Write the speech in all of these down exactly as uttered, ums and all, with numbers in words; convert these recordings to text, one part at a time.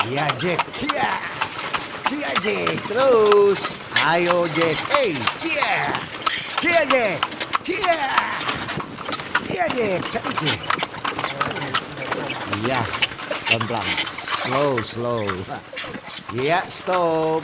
Ya, Jack. Cia. Cia, Jack. Terus. Ayo, Jack. Hey, cia. Cia, Jack. Cia. Cia, Jack. Sedikit. Iya. Pelan-pelan. Slow, slow. Iya, stop.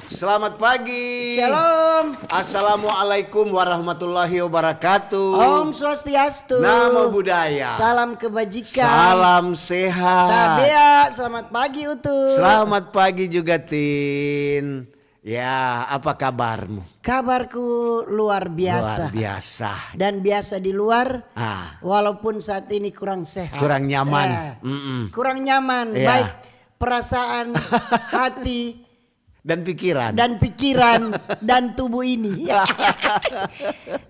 Selamat pagi. Shalom. Assalamualaikum warahmatullahi wabarakatuh. Om Swastiastu. Namo Buddhaya. Salam kebajikan. Salam sehat. Tabea, selamat pagi, Utu. Selamat pagi juga, Tin. Ya, apa kabarmu? Kabarku luar biasa. Luar biasa. Dan biasa di luar, Ah. walaupun saat ini kurang sehat. Kurang nyaman. Eh, Mm-mm. kurang nyaman, Iya. baik perasaan, hati, Dan pikiran. dan pikiran, dan tubuh ini.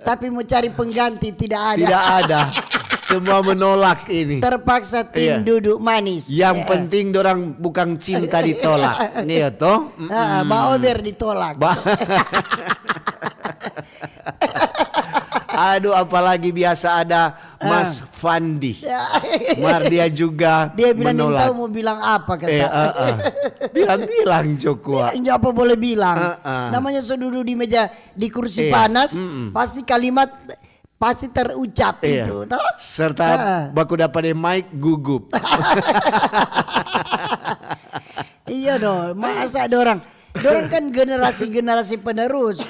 Tapi mau cari pengganti, tidak ada. Tidak ada. Semua menolak ini. Terpaksa tim Iya. duduk manis. Yang Ya. penting dorang bukan cinta ditolak. Iya toh? Ah, Mm-mm. Baober ditolak. Ba- Aduh, apalagi biasa ada Mas Ah. Fandi. Ya. Mar dia juga Dia bilang, menolak. "Nintau mau bilang apa," kata. Eh, eh, eh. Bilang-bilang, Jokua. Bilang jo apa boleh bilang. Eh, eh. Namanya so dudu di meja, di kursi Iya. panas, Mm-mm. pasti kalimat pasti terucap Iya. itu, toh? Serta Ah. baku dapa deng mic gugup. Iya dong, masa dorang. Dorang kan generasi-generasi penerus.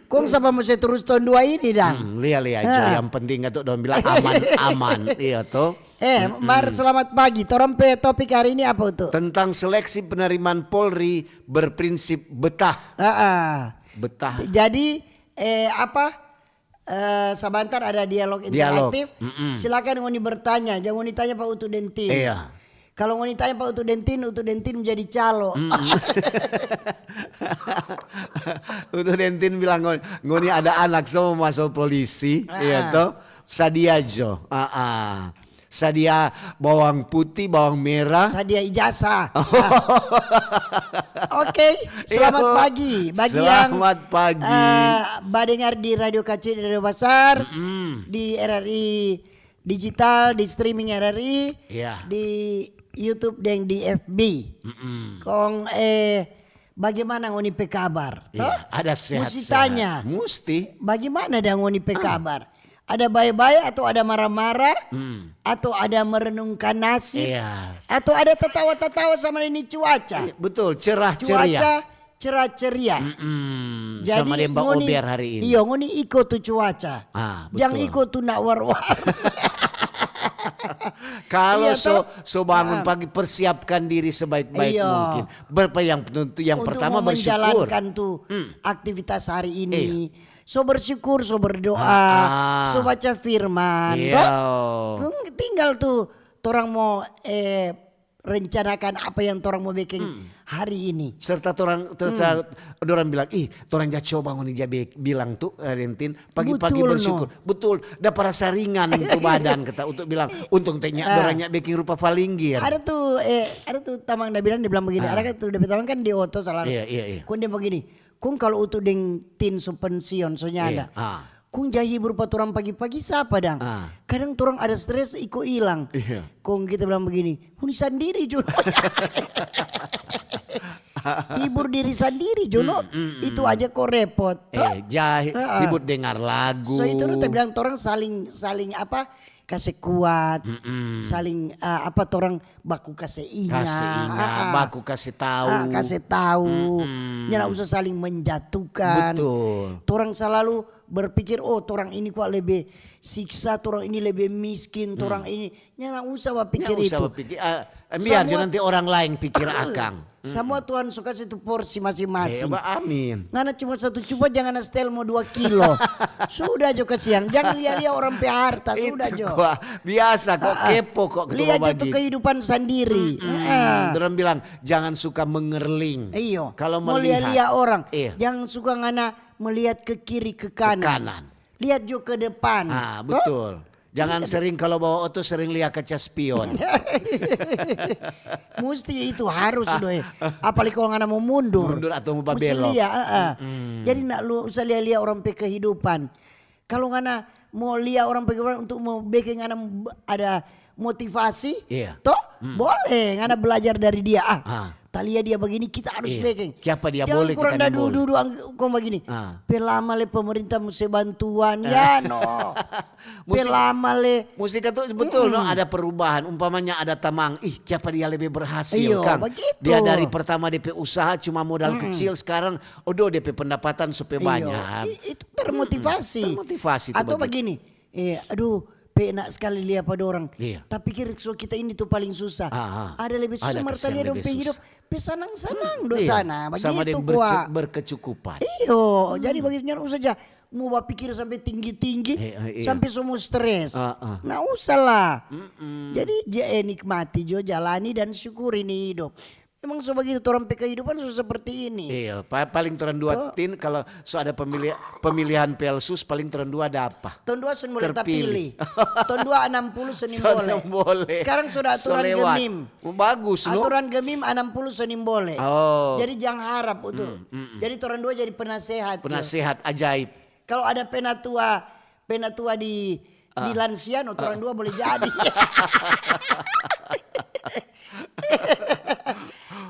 Kong sapa mo se turus tong dua ini, dang? Hmm, lia-lia jo. Ah. Yang penting katu dong bilang aman-aman. Iya, toh? Eh, Mar, selamat pagi. Torang pe topik hari ini apa, Utu? Tentang seleksi penerimaan Polri berprinsip betah. Ah, ah. Betah. Jadi, eh, apa? Eh, sabantar ada dialog Dialog. interaktif. Mm-mm. Silakan ngoni bertanya. Jangan ngoni tanya pa Utu deng Tin. Iya. Kalau ngoni tanya pa Utu deng Tin, Utu deng Tin menjadi calo. Mm-mm. Utu deng Tin bilang, "Ngoni, ngoni ada anak so mo maso polisi, Ah. iya toh? Sadia jo." Ah, ah. Sadia bawang putih, bawang merah. Sadia ijazah. Oke, selamat Iyo. pagi. Bagi yang, Selamat pagi. eh, badengar di Radio Kacil, Radio Basar, Mm-mm. di R R I Digital, di streaming R R I, Iya. di YouTube deng di F B. Mm-mm. Kong, eh, bagaimana ngoni pe kabar? Iya, Toh? ada sehat-sehat. Musti tanya. Musti. Bagaimana dang ngoni pe Ah. kabar? Ada bae-bae atau ada mara-mara? Hmm. Atau ada merenungkan nasib? Iya. Atau ada tatawa-tatawa sama ini cuaca? Iya, betul, cerah ceria. Cuaca cerah ceria. Mm-mm. Jadi, sama deng Mbak ngoni, Ober hari ini. Iyo, ngoni iko tu cuaca. Ah, Jang betul. iko tu nak war-war. Kalau Iya, so, toh? so bangun Ah. pagi, persiapkan diri sebaik-baik Iyo. mungkin. Berapa yang penting, yang Untuk pertama mau bersyukur. menjalankan tu Hmm. aktivitas hari ini. Iya. So bersyukur, so berdoa, Ah, ah. so baca firman, Iya. toh? Hmm, tinggal tu torang mo, eh, rencanakan apa yang torang mo beking Hmm. hari ini. Serta torang, serta Hmm. dorang bilang, "Ih, torang ja coba ngoni ja be-, bilang tu, eh, Rentin, pagi-pagi Butul, no. bersyukur." Betul, dapa rasa ringan tu badan kita untuk bilang, "Untung te nya Ah. dorang nya beking rupa falinggir." Ada tu, eh, ada tu tamang da bilang, dia bilang begini, Ah. ada kan tu, dia pe tamang kan di oto salah. Iya, iya, iya. Kong dia begini, "Kong kalau Utu deng Tin so pensiun, so nyanda. Iya, ah. Kong ja hibur pa torang pagi-pagi sapa dang? Ah. Kadang torang ada stres iko ilang." Iya. Kong kita bilang begini, "Ngoni sandiri jo." Hibur diri sandiri jo, no. Mm, mm, mm. Itu aja ko repot, Eh, toh? ja hi-, Ah, ah. hibur dengar lagu. So itu no, ta bilang torang saling, saling apa, kase kuat, Mm-mm. saling, ah, apa, torang baku kase inga. Kase inga, Ah, ah. baku kase tau. Ah, kase tau. Mm-mm. Nyanda usah saling menjatuhkan. Betul. Torang salalu berpikir, "Oh, torang ini kwa lebe siksa, torang ini lebe miskin, torang Hmm. ini." Nyanda usah bapikir Nyanda usah itu. bapikir. Ah, biar jo Samua nanti orang lain pikir akang. Samua Mm-mm. Tuhan so kase tu porsi masing-masing. Eh, ba-, amin. Ngana cuma satu cupa, jang ngana setel mo dua kilo. Sudah jo kasiang. Jang lia-lia orang pe harta, sudah Itu jo. kwa, biasa kok, Ah, ah. kepo kok, ketua Lia jo tu bagi. kehidupan sandiri. Mm-mm. Ah. Dorang bilang, "Jangan suka mengerling." Iyo. Kalau Mo melihat. lia-lia orang. Iya. Jang suka ngana melihat ke kiri, ke Ke kanan. kanan. Lihat jo ke depan. Ah, Toh? betul. Jangan Iya. sering kalau bawa oto sering lia kaca spion. Musti itu harus, doi. Apalagi kalau ngana mo mundur. Mundur atau mo Musti babelok. lia, ah, ah. Mm-mm. Jadi nak lu usah lia-lia orang pe kehidupan. Kalau ngana mo lia orang pe kehidupan untuk mo beking ngana ada motivasi, iya, to? Hmm. Boleh ngana belajar dari dia. Ah, ah, talia dia begini, kita harus, iya, bekeng. Kiapa dia boleh, kita kurang dang boleh. Dudu kong begini. Ah. Pe lama le pemerintah musti bantuan, ah, ya no. Pe lama le. Musti katu betul, no, ada perubahan. Umpamanya ada tamang, ih, kiapa dia lebih berhasil, iyo, kang? Begitu. Dia dari pertama depe usaha cuma modal kecil, sekarang, odo, depe pendapatan supaya banyak. I-, itu termotivasi. Termotivasi. Atau begini, eh, aduh, pe enak sekali lia pa dorang. Iya. Tapi kira so kita ini tu paling susah. Ah, ah. Ada lebih susah, ada martalia dong pe hidup. Pe sanang-sanang do sana. Iya. Sama deng berkecukupan. Iyo, jadi begitu nyanda usah ja mo bapikir sampe tinggi-tinggi, eh, eh, iya, sampe so mo stres. Ah, ah. Nah, usah lah. Mm-mm. Jadi, je, eh, nikmati jo, jalani dan syukuri ni hidup. Memang so bagitu torang pe kehidupan so seperti ini. Iya, pa-, paling torang dua, tin, kalau so ada pemili-, pemilihan pelsus, paling torang dua ada apa? Torang dua so mulai tapili. Torang dua anam puluh so nimbole. Sekarang so ada aturan gemim. Oh, bagus, no? Aturan gemim anam puluh so nimbole. Oh. Jadi jang harap itu. Hmm, hmm, hmm. Jadi torang dua jadi penasehat jo. Penasehat ajaib. Kalau ada penatua, penatua di, di lansia, no, torang dua boleh jadi.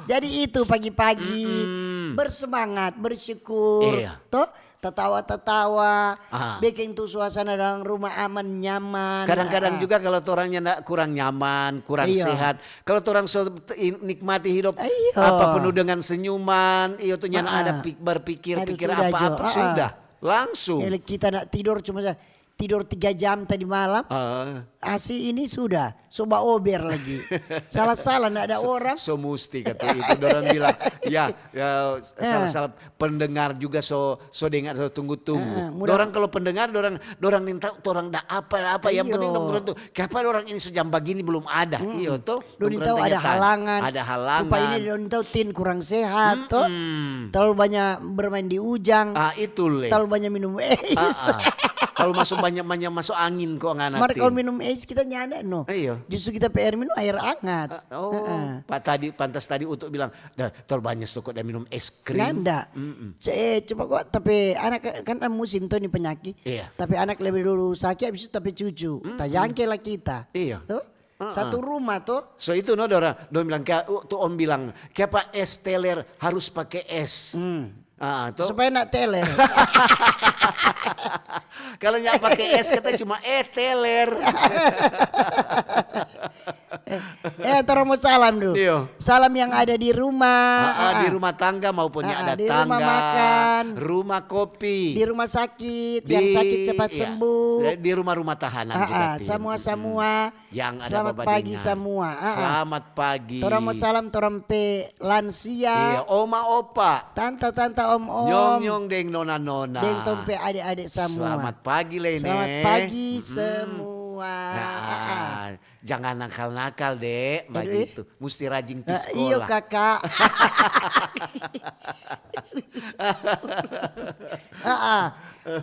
Jadi itu pagi-pagi, mm-mm, bersemangat, bersyukur, iya, toh, tatawa-tatawa, ah, bikin tu suasana dalam rumah aman, nyaman. Kadang-kadang, ah, juga kalau torang nyanda kurang nyaman, kurang, iya, sehat, kalau torang so nikmati hidup, iya, apa penuh dengan senyuman, iyo tu nyanda, ah, ada pik-, berpikir-pikir apa-apa, sudah. Langsung. Jadi kita nak tidur cuma sa-, tidur tiga jam tadi malam. Ah. Asi ini sudah, so baober lagi. Salah-salah, ndak ada orang. So, so musti kata itu. Dorang bilang, ya, ya, salah-salah pendengar juga so, so dengar, so tunggu-tunggu. Ah, mudah. Dorang kalau pendengar, dorang, dorang nintau, dorang ndak apa-apa. Yang penting dong, iyo, dorang tuh, kenapa orang ini sejam begini belum ada? Mm-mm. Iyo, tuh. Dong nintau ada halangan. Ada halangan. Rupa ini dong nintau tin kurang sehat, toh. Mm-mm. Terlalu banyak bermain di ujang. Ah, itu le. Terlalu banyak minum es. Ah, ah. Kalau masuk banyak, banyak masuk angin kok ngana tin. Mar kalau minum es kita nyanda, no. Iyo. Justru kita pe aer minum aer angat. Ah, oh, heeh. Pak tadi, pantas tadi Utu bilang, "Dah, terlalu banyak toko dah minum es krim." Nyanda. Mm-mm. Ce-, eh, cuma kok tapi anak ka-, kan musim tuh ni penyakit. Iya. Tapi anak lebih dulu sakit, habis itu tapi cucu. Mm-mm. Tajangke lah kita. Iya. Toh? Heeh. Satu rumah to. So itu no, dora, dong bilang, kaya, uh, tu om bilang, kiapa es teler harus pake es? Hmm. Ah, to? Supaya nak teler. Kalau nyak pake es, kata cuma, eh, teler. Eh, torang mo salam dulu. Iyo. Salam yang ada di rumah. Ah, ah, di rumah tangga maupun yang ada di rumah tangga, makan, rumah kopi, di rumah sakit, yang sakit cepat sembuh. Di rumah-rumah tahanan juga, Tin. Semua-semua. Yang ada. Selamat pagi semua. Ah, ah. Selamat pagi. Torang mo salam torang pe lansia. Iya, oma opa. Tanta-tanta, om-om. Nyong-nyong deng nona-nona. Deng tong pe ade-ade samua. Selamat pagi, Lene. Selamat pagi semua. Nah, ah, ah, jangan nakal-nakal, Dek. Aduh, eh. Bagitu. Musti rajin pi skola. Iyo, Kakak. Ah, ah.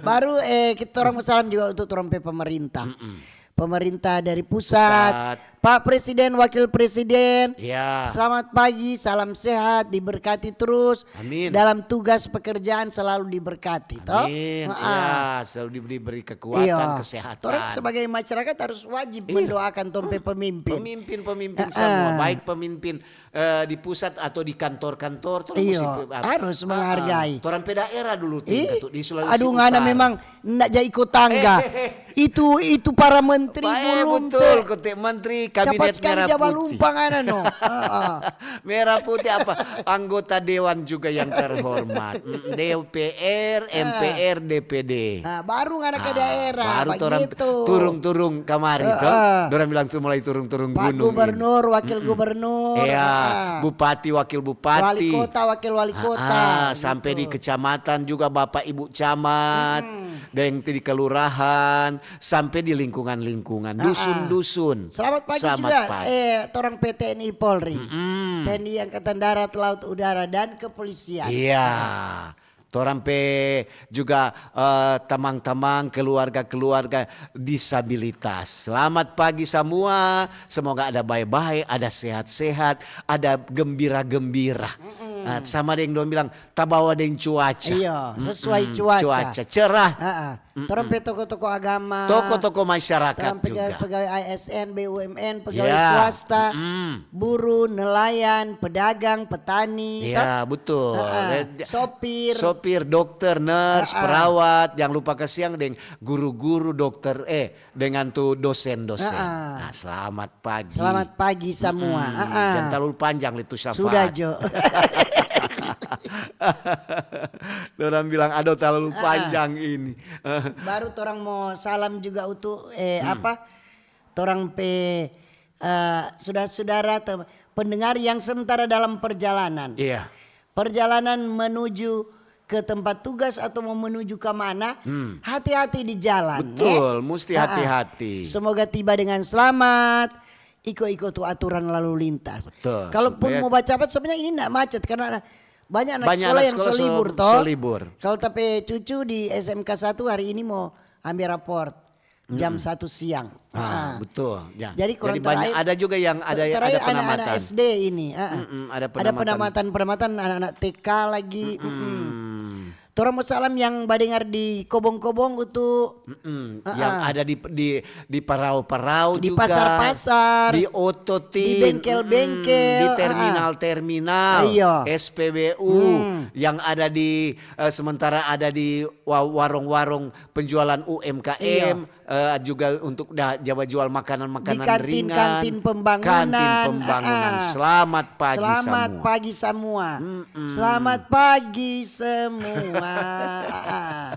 Baru, eh, kita torang mo salam juga untuk torang pe pemerintah. Mm-mm. Pemerintah dari pusat, pusat. Pak Presiden, Wakil Presiden. Ya. Selamat pagi, salam sehat, diberkati terus. Amin. Dalam tugas pekerjaan selalu diberkati, toh? Amin. Ah. Ya, selalu diberi, diberi kekuatan, kesehatan. Torang sebagai masyarakat harus wajib mendoakan tong pe pemimpin. Pemimpin-pemimpin semua, baik pemimpin eh, di pusat atau di kantor-kantor, torang musti pe-, apa, harus menghargai. Ah, ah. Torang pe daerah dulu, Tin, tu di Sulawesi Utara. Aduh, ngana memang ndak ja iko tangga. Eh, eh, eh. Itu, itu para menteri dulu, betul, kote menteri kabinet merah putih. Capat skali ja balumpang ngana, no. Ah, ah. Merah putih apa? Anggota dewan juga yang terhormat. Mm, D P R, M P R, D P D. Ah, baru ngana ke daerah, baru torang turung-turung kamari, to. Heeh. Dorang bilang tu mulai turung-turung gunung ini. Pak Gubernur, Wakil Gubernur, iya, heeh. Bupati, Wakil Bupati. Wali kota, Wakil Wali kota, sampai di kecamatan juga, Bapak Ibu Camat, deng di kelurahan, sampai di lingkungan-lingkungan, dusun-dusun. Selamat pagi juga, eh, torang pe T N I Polri. Mm-mm. T N I Angkatan Darat, Laut, Udara, dan Kepolisian. Iya. Torang pe juga, eh, tamang-tamang, keluarga-keluarga disabilitas. Selamat pagi samua, semoga ada bae-bae, ada sehat-sehat, ada gembira-gembira. Mm-mm. Nah, sama deng dong bilang, tabawa deng cuaca. Iya, sesuai cuaca. Mm-mm, cuaca cerah. Heeh. Torang pe toko-toko agama, Toko-toko masyarakat torang pegawai, juga. Pegawai A S N, B U M N, pegawai Ya. Swasta, Mm. buruh, nelayan, pedagang, petani, Ya, toh? betul. Ah, ah. Eh, ja- Sopir. Sopir, dokter, nurse, Ah, ah. Perawat, jangan lupa kasiang deng guru-guru, dokter, eh, dengan tu dosen-dosen. Ah, ah. Nah, selamat pagi. Selamat pagi semua. Mm-mm. Ah, ah. Jangan terlalu panjang itu syafaat. Sudah, Jo. Dorang bilang, "Aduh, terlalu Ah, ah. panjang ini." Baru torang mo salam juga untuk eh, Hmm. apa? Torang pe eh, saudara-saudara atau pendengar yang sementara dalam perjalanan. Iya. Perjalanan menuju ke tempat tugas atau mau menuju ke mana, Hmm. hati-hati di jalan. Betul, Ya? mesti Ah, ah. Hati-hati. Semoga tiba dengan selamat, iko-iko tu aturan lalu lintas. Betul, Kalaupun supaya mau baca cepat, sebenarnya ini ndak macet karena banyak anak Banyak sekolah anak yang sekolah so so- libur, so toh. Libur. Kalau tapi cucu di S M K satu hari ini mau ambil raport jam satu siang. Ah, Ah. Betul. Ya. Jadi, kalau Jadi banyak, terakhir- ada juga yang ada Terakhir ada anak-anak penamatan. S D ini, ah, ah. Mm-mm, ada Ada penamatan. Penamatan, penamatan anak-anak T K lagi. Mm-mm. Hmm. Torang mo salam yang badengar di kobong-kobong itu. Mm-mm. Ah, Yang ah. Ada di di di parau-parau Di juga, pasar-pasar, di ototin, di bengkel-bengkel, mm-mm, di ah, ah. Terminal-terminal, Iya. S P B U, Hmm. yang ada di eh, sementara ada di wa- warung-warung penjualan U M K M, Iya. eh, juga untuk da- jawa jual makanan-makanan Di kantin-kantin ringan, pembangunan, kantin pembangunan. ah, ah. Selamat pagi Selamat semua. Pagi semua. Mm-mm. Selamat pagi semua. Ah, ah.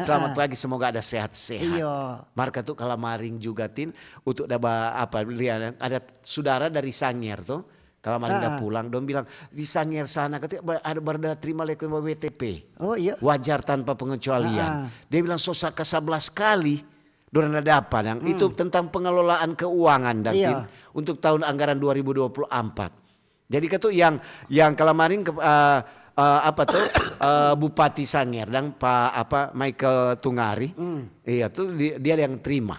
Selamat Ah, ah. Pagi, semoga ada sehat-sehat. Iya. Mar katu kalamaring juga, Tin, untuk daba apa, lia, ada saudara dari Sangir tuh, kalamaring da Ah, ah. Pulang, dong bilang di Sangir sana kata ada, ada terima leko W T P. Oh, iya. Wajar tanpa pengecualian. Ah, ah. Dia bilang so sa- ka sebelas kali dorang da dapa, dang. Itu tentang pengelolaan keuangan, dang, Iya. Tin, untuk tahun anggaran dua ribu dua puluh empat. Jadi katu yang yang kalamaring ke eh, eh, apa tuh eh, Bupati Sangir, dang, Pak apa, Michael Tungari. Iya tuh di- dia yang terima.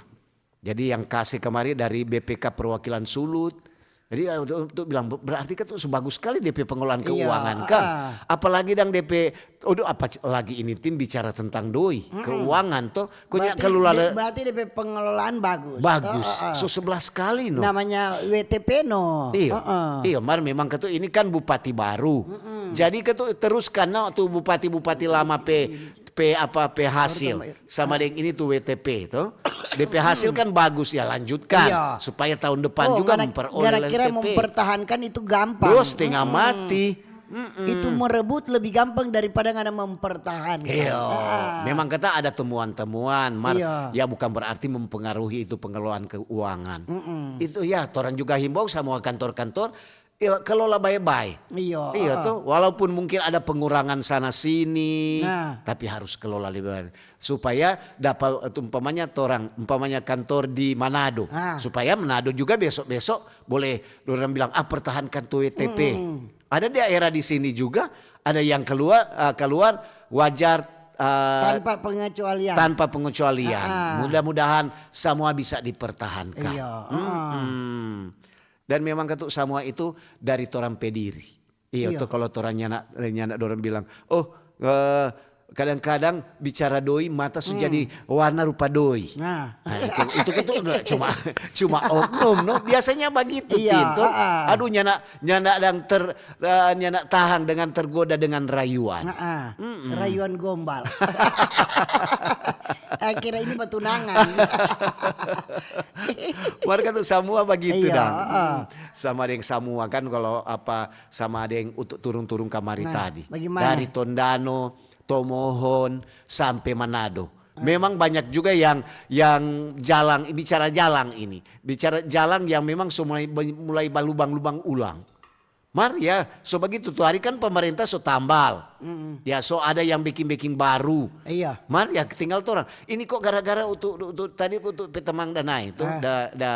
Jadi yang kasih kemari dari B P K perwakilan Sulut. Jadi eh, untuk, untuk bilang berarti kan tuh sebagus sekali D P pengelolaan Iya, keuangan kan. Ah. Apalagi dang D P, aduh apa c- lagi ini, Tin, bicara tentang doi, keuangan tuh. Konyol Berarti kalau de- lada berarti D P pengelolaan bagus. Bagus. Ah, ah, ah. So sebelas kali no. Namanya W T P no. Iya. Ah, ah. Iya, mar memang katu ini kan bupati baru. Jadi katu teruskan no tu bupati-bupati lama pe pe apa pe hasil sama deng ini tu W T P to. D P hasil kan bagus ya, lanjutkan Iya. supaya tahun depan Oh, juga ngana- memperoleh ngana kira W T P. Mempertahankan itu gampang. Bro, setengah mati. Mm-mm. Itu merebut lebih gampang daripada ngana mempertahankan. Iya. Ah. Memang kata ada temuan-temuan, mar Iya. ya bukan berarti mempengaruhi itu pengelolaan keuangan. Mm-mm. Itu ya, torang juga himbau sama kantor-kantor, ya kelola bae-bae. Iya, Iya ah. Tuh, walaupun mungkin ada pengurangan sana sini, Nah. Tapi harus kelola lebih baik supaya dapat, umpamanya torang, umpamanya kantor di Manado, Ah. supaya Manado juga besok-besok boleh orang bilang, ah, pertahankan tu W T P. Mm-mm. Ada daerah di sini juga, ada yang keluar, ah, keluar wajar, ah, Tanpa pengecualian. Tanpa pengecualian. Ah, ah. Mudah-mudahan semua bisa dipertahankan. Iya, ah. Mm-mm. Dan memang katu semua itu dari torang pe diri. Iya, Iya. Tuh kalau torang nyana, nyana dorang bilang, oh, eh, kadang-kadang bicara doi mata su jadi warna rupa doi. Nah. Nah, itu itu kan tuh udah cuma cuma oknum no. Biasanya begitu, Iya, Tin, tuh. ah, ah. Aduh, nyana nyana dang ter eh, nyana tahang dengan tergoda dengan rayuan. Nah, ah. Mm-mm. Rayuan gombal. Akhirnya ini bertunangan. Warga tuh semua begitu Iya, dang. ah. Sama deng semua kan kalau apa sama deng untuk turun-turun kamari Nah, tadi. Bagaimana? Dari Tondano, Tomohon sampai Manado. Memang banyak juga yang yang jalang, bicara jalang ini. Bicara jalang yang memang so mulai mulai balubang-lubang ulang. Mar ya, so begitu tu hari kan pemerintah so tambal. Ya, so ada yang bikin-bikin baru. Iya. Mar ya tinggal torang. Ini kok gara-gara untuk, untuk tadi untuk petamang danai tu Ah. da, da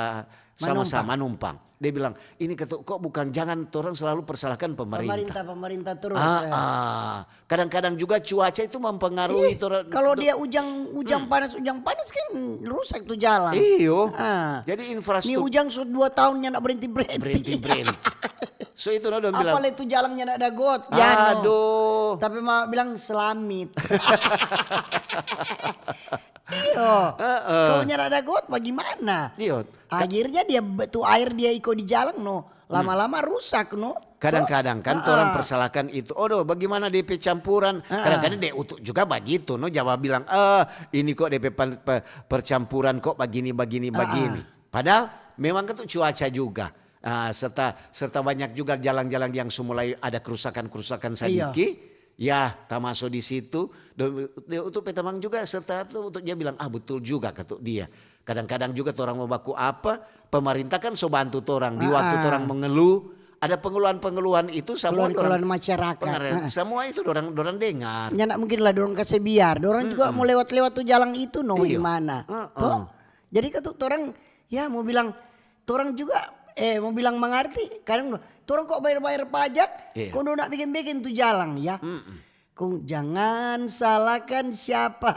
sama-sama numpang. Dia bilang, ini kata kok bukan, jangan torang selalu persalahkan pemerintah. Pemerintah, pemerintah terus. Ah, Eh. ah. Kadang-kadang juga cuaca itu mempengaruhi Ih, torang. Kalau dia ujang ujang panas ujang panas kan rusak tuh jalan. Iyo. Ah. Jadi Ini infrastruktur. ujang sudah dua tahunnya nak berhenti berhenti. Berhenti berhenti. So itu no dong bilang. Apalagi itu jalannya nak ada got. Jano. Aduh. Tapi mau bilang selamit. Iyo. Heeh. Kalau nyanda ada got, bagaimana? Iyo. Akhirnya dia be-, tu air dia iko di jalang, no. Lama-lama rusak, no. Kadang-kadang kan orang persalahkan itu, "Odoh, bagaimana D P campuran?" Kadang-kadang dia utuk juga bagitu, no. Jawab bilang, "Eh, ini kok D P pan-, pe-, percampuran kok bagini, bagini, bagini." Padahal memang kan tu cuaca juga. Ah, serta, serta banyak juga jalang-jalang yang so mulai ada kerusakan-kerusakan sadiki. Ya, tamaso di situ. Do-, do-, untuk pe tamang juga serta tu untuk dia bilang, "Ah, betul juga," kata dia. Kadang-kadang juga torang mo baku apa, pemerintah kan so bantu torang. Di waktu torang mengeluh, ada pengeluhan-pengeluhan itu semua dorang, keluhan-keluhan masyarakat. Semua itu dorang, dorang dengar. Nyanda mungkin lah dorang kase biar. Dorang juga mau lewat-lewat tu jalang itu, no, di mana? Toh? Jadi katu torang, ya, mau bilang, torang juga, eh, mau bilang mangarti, kadang, "Torang kok bayar-bayar pajak, kong dong nak bikin-bikin tu jalang, ya." Kong jangan salahkan siapa.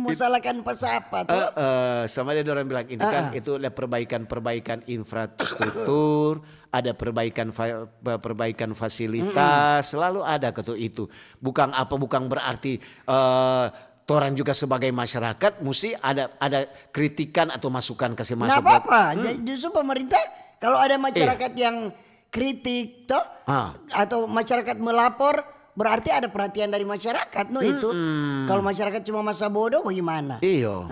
Mau salahkan pa sapa, toh? Eh, eh, sama dia orang bilang, "Itu kan, itu ada perbaikan-perbaikan infrastruktur, ada perbaikan fa-, pe-, perbaikan fasilitas, selalu ada katu itu." Bukan apa, bukan berarti, eh, torang juga sebagai masyarakat musti ada, ada kritikan atau masukan, kasih masukan. Nggak apa-apa. Justru pemerintah, kalau ada masyarakat yang kritik, toh, atau masyarakat melapor, berarti ada perhatian dari masyarakat, no, itu. Kalau masyarakat cuma masa bodoh, bagaimana? Iyo.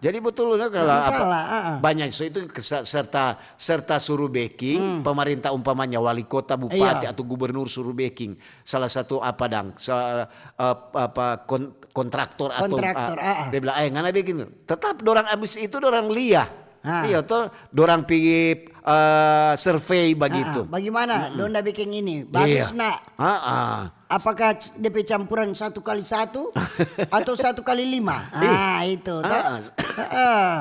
Jadi betul, no, kalau apa, banyak so itu serta, serta suruh backing pemerintah, umpamanya wali kota, bupati, atau gubernur suruh backing salah satu apa dang, sa-, ap-, apa, kon-, kontraktor atau, kontraktor, ah, dia bilang, "Eh, ngana bikin." Tetap dorang abis itu dorang lia. Iyo toh, dorang pi, eh, survei bagitu. Bagaimana? Dong da bikin ini, bagus nak? Apakah c-, depe campuran satu kali satu atau satu kali lima? Ah, itu toh.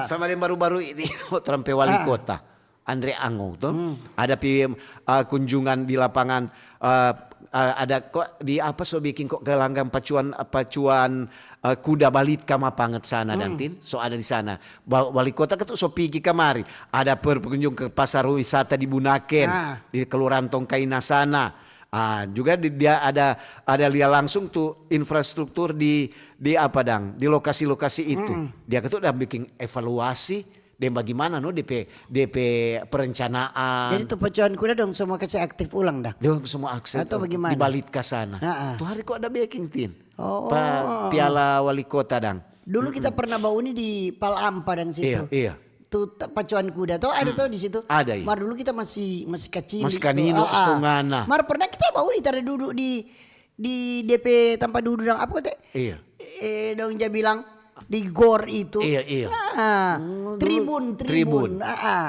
Sama deng baru-baru ini, torang pe wali kota. Andre Ango to. Ada pi, eh, kunjungan di lapangan, eh, eh, ada kok di apa so biking kok gelanggang pacuan, pacuan, eh, kuda balit ka Mapanget sana, Dantin. So ada di sana. Ba-, wali kota ketu so pigi kamari. Ada per-, berkunjung ke pasar wisata di Bunaken, di Kelurahan Tongkaina sana. Ah, juga di, dia ada, ada lia langsung tu infrastruktur di, di apa dang, di lokasi-lokasi itu. Dia ketu udah biking evaluasi deng bagimana no depe, depe perencanaan. Jadi tu pacuan kuda dong semua kasi aktif ulang dah? Dong semua aktif. Atau bagimana? Di balit ka sana. Tu hari kok ada beking, Tin? Oh. Pa piala wali kota dang. Dulu kita pernah bauni di Pal Ampa dan situ. Iya, iya. Tu te-, pacuan kuda to, ada to di situ. Ada, iya. Mar dulu kita masih, masih kacili. Masih kanino, stongana. Mar pernah kita bauni tara dudu di, di depe tampa dudu dang apa kote? Iya. Eh, dong ja bilang di gor itu. Iya, iya. Nah, tribun, tribun.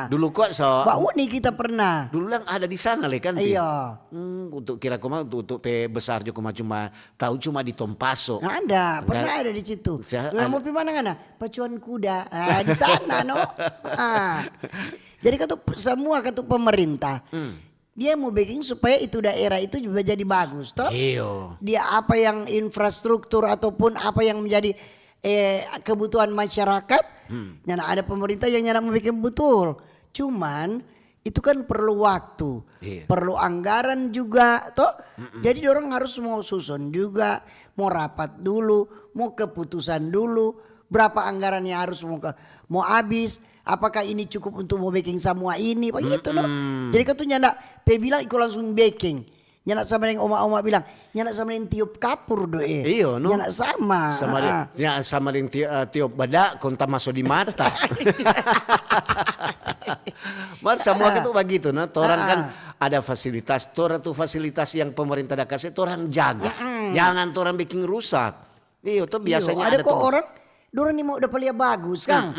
Dulu kok so. Bauni kita pernah. Dulu dang ada di sana le kan, Tin? Iya. Hmm, untuk kira koma untuk, untuk pe besar jo koma cuma tahu cuma di Tompaso. Ada, pernah ada di situ. Mau pi mana ngana? Pacuan kuda. Ah, di sana no. Ah. Jadi katu semua katu pemerintah. Dia mau bikin supaya itu daerah itu juga jadi bagus toh. Iyo. Dia apa yang infrastruktur ataupun apa yang menjadi, eh, kebutuhan masyarakat, nyanda ada pemerintah yang nyanda mau bikin betul. Cuman itu kan perlu waktu, perlu anggaran juga toh. Jadi dorang harus mau susun juga, mau rapat dulu, mau keputusan dulu, berapa anggaran yang harus mau ke, mau habis, apakah ini cukup untuk mau beking semua ini, begitu no. Jadi katu nyanda pe bilang iko langsung beking. Nyanda sama deng oma-oma bilang, nyanda sama deng tiup kapur do eh. Iyo no. Nyanda sama. Sama deng, ya, sama deng ti-, eh, tiup bada kong tamaso di mata. Mar samua itu bagitu no. Torang kan ada fasilitas, torang tu fasilitas yang pemerintah da kase, torang jaga. Jangan torang biking rusak. Iyo, to biasanya ada kok orang, dorang ni mau dapa lia bagus kang.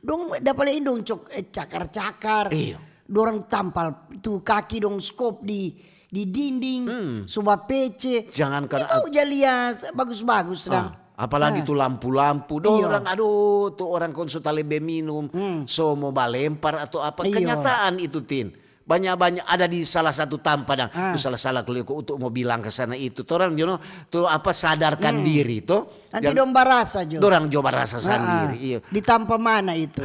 Dong dapa lia ini dong cok, eh, cakar-cakar. Iyo. Dorang tampal tu kaki dong skop di, di dinding, so bapece. Jangankan itu ja lia bagus-bagus dang. Apalagi tu lampu-lampu, dorang, aduh, tu orang kong so talebe minum, so mo balempar atau apa. Iyo. Kenyataan itu, Tin. Banya-banya ada di salah satu tampa dang. Tu salah-salah kalo iko untuk mo bilang ka sana itu. Torang, you know, tu apa, sadarkan diri, to. Nanti dong barasa jo. Dorang jo barasa sandiri, iyo. Di tampa mana itu?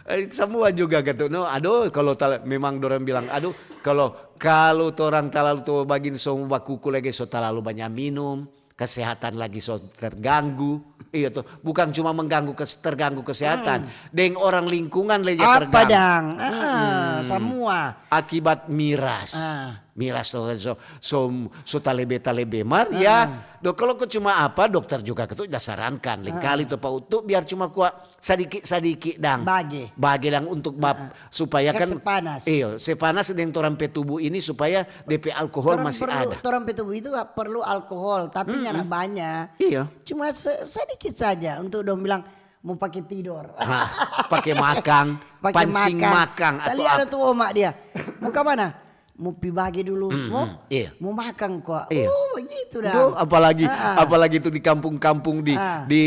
Eh, samua juga katu, no. Aduh, kalo tal-, memang dorang bilang, aduh, kalo, kalo torang talalu tuo bagini so mo bakuku lagi, so talalu banya minum, kesehatan lagi so terganggu. Iyo to, bukang cuma mengganggu kes-, terganggu kesehatan, deng orang lingkungan lei ja terganggu. Apa dang? Ah, samua. Akibat miras. Ah. Miras to so, so, so talebe-talebe mar, ya. Do kalo ko cuma apa, dokter juga katu da sarankan, lengkali to pa utu, biar cuma kua sadiki-sadiki dang. Bage. Bage dang untuk bab, supaya kan, se panas. Iyo, se panas deng torang pe tubuh ini supaya depe alkohol masih ada. Torang pe tubuh itu perlu alkohol, tapi nyanda banya. Iyo. Cuma se-, sedikit saja untuk dong bilang mo pake tidor. Nah, pake makang, pancing makang. Tadi ada tu oma dia. Mo ka mana? Mo pi bage dulu, mo, mo makang kwa. Oh, bagitu dang. Apalagi, apalagi tu di kampung-kampung di, di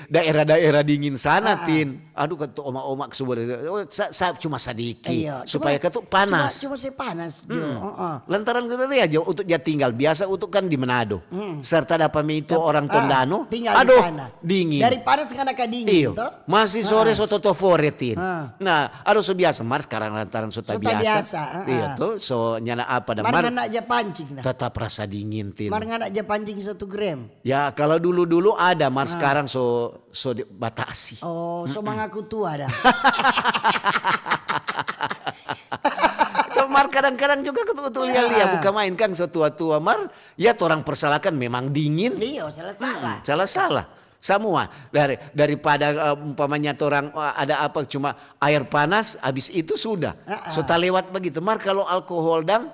daerah-daerah dingin sana, Tin. Aduh, katu oma-oma kesubuh, oh, sa-, sa-, cuma sadiki, supaya katu panas. Cuma, cuma se panas jo. Lantaran katu lia jo, utu ja tinggal biasa, utu kan di Manado. Serta dapa mi itu orang Tondano. Aduh, dingin. Dari panas ngana ka dingin to. Masih sore so toto fore, Tin. Nah, aduh, so biasa mar, skarang lantaran so tabiasa. Iyo to, so nyanda apa dang mar. Mar ngana ja pancing dah. Tetap rasa dingin, Tin. Mar ngana ja pancing satu gram. Ya, kalo dulu-dulu ada mar, skarang so, so batasi. Oh, so mangaku tua dah. Mar kadang-kadang juga katu utu lia-lia, buka main kang so tua-tua mar, ya torang persalahkan memang dingin. Iyo, salah-salah. Salah-salah. Samua. Dari, daripada, eh, umpamanya torang, eh, ada apa, cuma aer panas, abis itu sudah. So talewat bagitu. Mar kalo alkohol dang,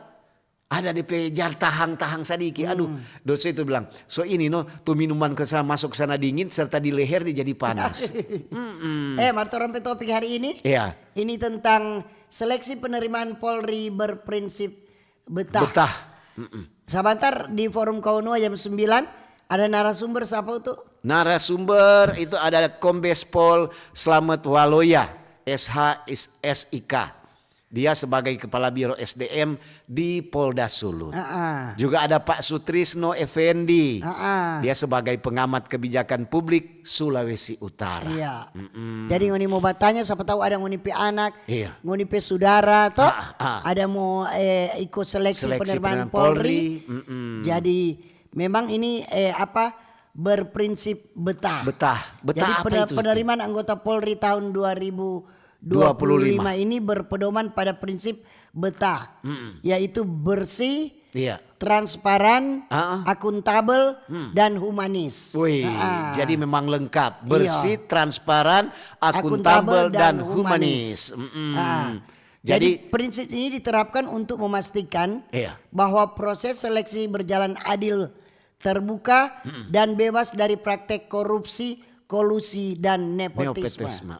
ada depe jar tahang-tahang sadiki. Aduh, dosa itu bilang, so ini no, tu minuman ke sana, masuk sana dingin, serta di leher dia jadi panas. Eh, mar torang pe topik hari ini, ini tentang seleksi penerimaan Polri berprinsip betah. Betah. Sabantar di Forum Kawanua jam sembilan, ada narasumber sapa tu? Narasumber itu ada Kombes Pol Slamet Waloya, S H, S I K. Dia sebagai Kepala Biro S D M di Polda Sulut. Juga ada Pak Sutrisno Effendi. Dia sebagai pengamat kebijakan publik Sulawesi Utara. Iya. Jadi ngoni mo batanya, sapa tau ada ngoni pe anak, ngoni pe sudara to, ada mo, eh, iko seleksi penerimaan Polri. Jadi memang ini, eh, apa, berprinsip betah. Betah. Betah apa itu? Jadi penerimaan anggota Polri tahun dua ribu dua puluh lima ini berpedoman pada prinsip betah, yaitu bersih, transparan, akuntabel, dan humanis. Wih, jadi memang lengkap. Bersih, transparan, akuntabel, dan humanis. Jadi, prinsip ini diterapkan untuk memastikan bahwa proses seleksi berjalan adil, terbuka, dan bebas dari praktek korupsi, kolusi, dan nepotisme. Nepotisme.